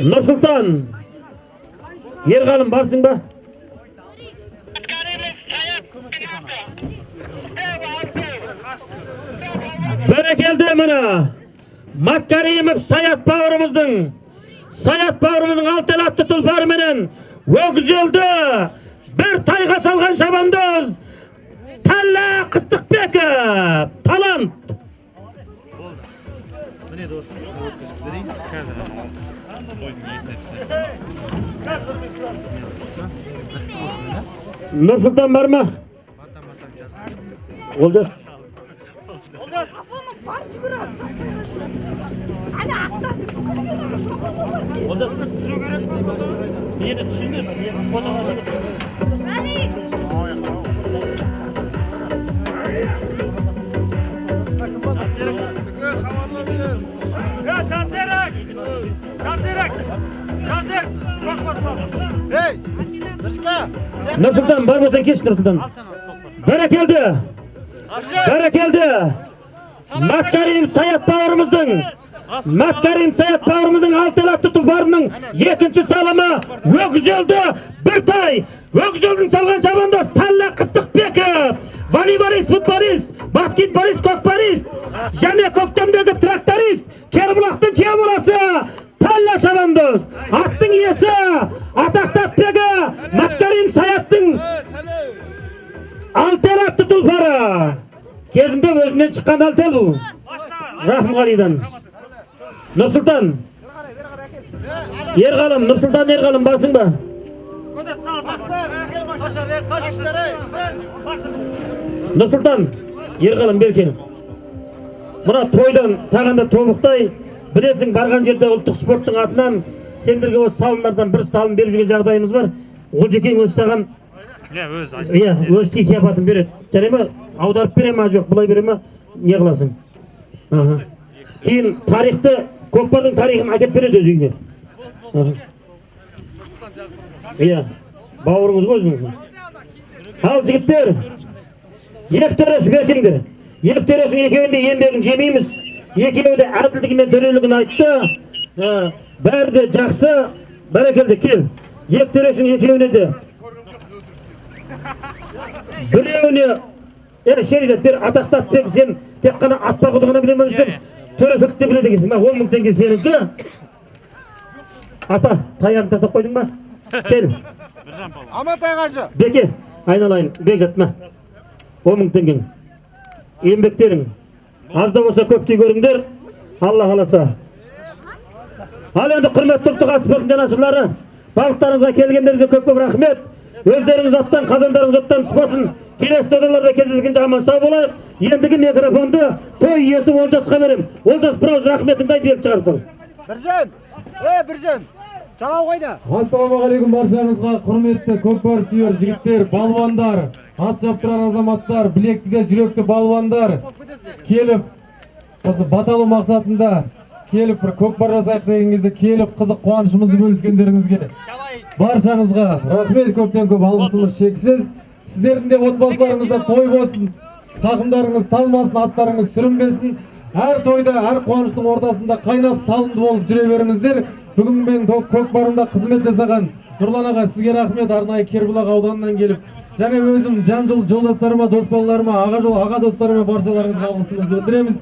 Нұрсұлтан. Ерғалым, барсың ба? Бәрекелді, міне. Маткаримов Саят бауырымыздың, Саят бауырымыздың Алтел атты тұлпарыменен өгіз өлді. Бір тайға салған шабандоз Талла Қыстықбеков. Талант. Міне досым, өткізіп берейін. Нұрсұлтан бар ма? Олжас. Жансерік! Жансерік! Жансерік! Ей, Нұршка! Нұрсұлтан, бар болсаң кеш, Нұрсұлтан. Бәрекелді. Бәрекелді. Маткарим Саят бауырымыздың, Маткарим Саят бауырымыздың Алтел атты тұлпарының екінші салымы өгіз өлді, бір тай. Өгіз өлдің салған шабандоз Талла Қыстықбеков, волейболист, футболист, баскетболист, көкпарист және көктемдегі тракторист, Кербұлақтың күйеу баласы Талла Шабандоз. Аттың иесі, атақты атбегі Маткарим Саяттың Алтел атты тұлпары. Кезінде өзінен шыққан Алтел бұл. Рахымғалидан. Нұрсұлтан. Ерғалым, Нұрсұлтан Ерғалым, барсың ба? Нұрсұлтан Ерғалым, бер кел. Мына тойдан саған да тобықтай, білесің, барған жерде ұлттық спорттың атынан сендерге осы салымдардан бір салым беріп жүрген жағдайымыз бар. Олжекең өзі саған өз сый сияпатын береді. Жарай ма? Аударып бере ма, жоқ, былай бере ма? Не қыласың? Кейін тарихты, көкпардың тарихын әкеп береді өз үйіне. Иә, бауырыңыз ғой өзіңіздің. Ал жігіттер, екі төреші бертеңдер. Екі төрешінің екеуінде еңбегін жемейміз. Екеуі де әділдігі мен төрелігін айтты. Бәрі де жақсы. Бәрекелді, кел. Екі төрешінің екеуіне де. Біреуіне, Шеризат, бер, атақты атбек, сен тек қана ат бағуды ғана білемін, сен төрешілікті біледі екенсің. 10 000 теңге сенікі. Ата, таяғын тастап қойдың ба? Кел. Амантай қажы. Беке, айналайын, Бекзат, мә. 10 мың теңгең. Еңбектерің. Аз да болса көптей көріңдер. Алла қаласа. Ал енді құрметті ұлттық ат спортының жанашырлары, барлықтарыңызға келгендеріңізге көп-көп рахмет. Өздеріңіз аттан, қазандарыңыз оттан түспасын. Келесі додаларда кездескенше аман сау болайық. Ендігі микрофонды той иесі Олжасқа беремін. Олжас, бір ауыз рахметіңді айтып беріп шығарып сал. Біржан, Біржан, жалау қайда? Ассалаумағалейкум баршаңызға, құрметті көкпар сүйер жігіттер, балуандар, ат шаптырар азаматтар, білекті де жүректі балуандар келіп, осы бата алу мақсатында келіп бір көкпар жасайық деген кезде келіп қызық қуанышымызды бөліскендеріңізге баршаңызға рахмет, көптен көп алғысымыз шексіз. Сіздердің де отбасыларыңызда той болсын, тақымдарыңыз талмасын, аттарыңыз сүрінбесін. Әр тойда, әр қуаныштың ортасында қайнап салымды болып жүре беріңіздер. Бүгін мен көкпарымда қызмет жасаған Нұрлан аға, сізге рахмет, арнайы Кербұлақ ауданынан келіп, және өзім жан жолдастарыма, дос балаларыма, аға достарыма баршаларыңызға алғысымызды білдіреміз.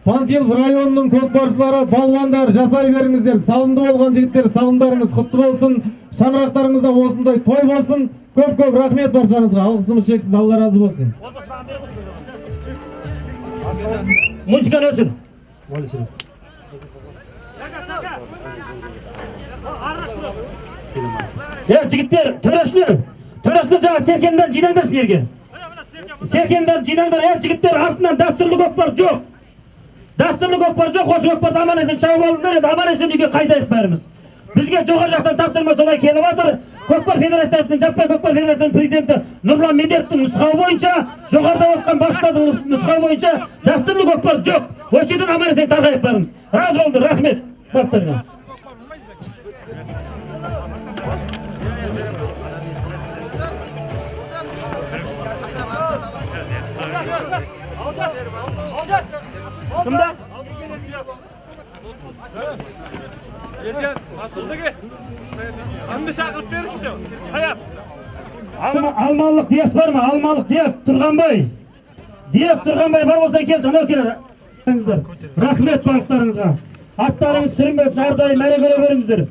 Панфилов районының көкпаршылары, балуандар, жасай беріңіздер. Салымды болған жігіттер, салымдарыңыз құтты болсын. Шаңырақтарыңызда осындай той болсын. Көп-көп рахмет баршаңызға, алғысымыз шексіз, Алла разы болсын. Музыканы өшір. Жігіттер, төрешілер, төрешілер жаңа серкенің бәрін жинаңдаршы мына жерге. Серкенің бәрін жинаңдар. Жігіттер, артынан дәстүрлі көкпар жоқ. Дәстүрлі көкпар жоқ, осы көкпарды аман есен шауып алыңдар, енді аман есен үйге қайтайық бәріміз. Бізге жоғары жақтан тапсырма солай келіп жатыр. Көкпар федерациясының, жаппай көкпар федерациясының президенті Нұрлан Медеровтің нұсқауы бойынша, жоғарыда отқан басшылардың нұсқауы бойынша дәстүрлі көкпар жоқ. Осы жерден аман есен тарқайық бәріміз. Разы болыңдар, рахмет. Баптарыңа. Кімді? Елжас, асылдығы. Кімді шақырып беріңізші? Саят. Алмалық Диас бар ма? Алмалық Диас Тұрғанбай. Диас Тұрғанбай бар болса кел, анау келер. Рахмет барлықтарыңызға. Аттарыңыз сүрінбесін, әрдайым мәре көре беріңіздер.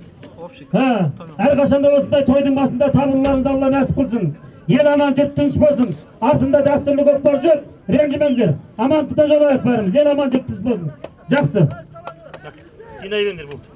Әрқашанда осындай тойдың басында табылуларыңызды Алла нәсіп қылсын. Ел аман, жұрт тыныш болсын. Артында дәстүрлі көкпар жоқ, ренжімеңіздер. Амандықта жолайық бәріміз. Ел аман, жұрт тыныш болсын. Жақсы. Жинай беріңдер болды.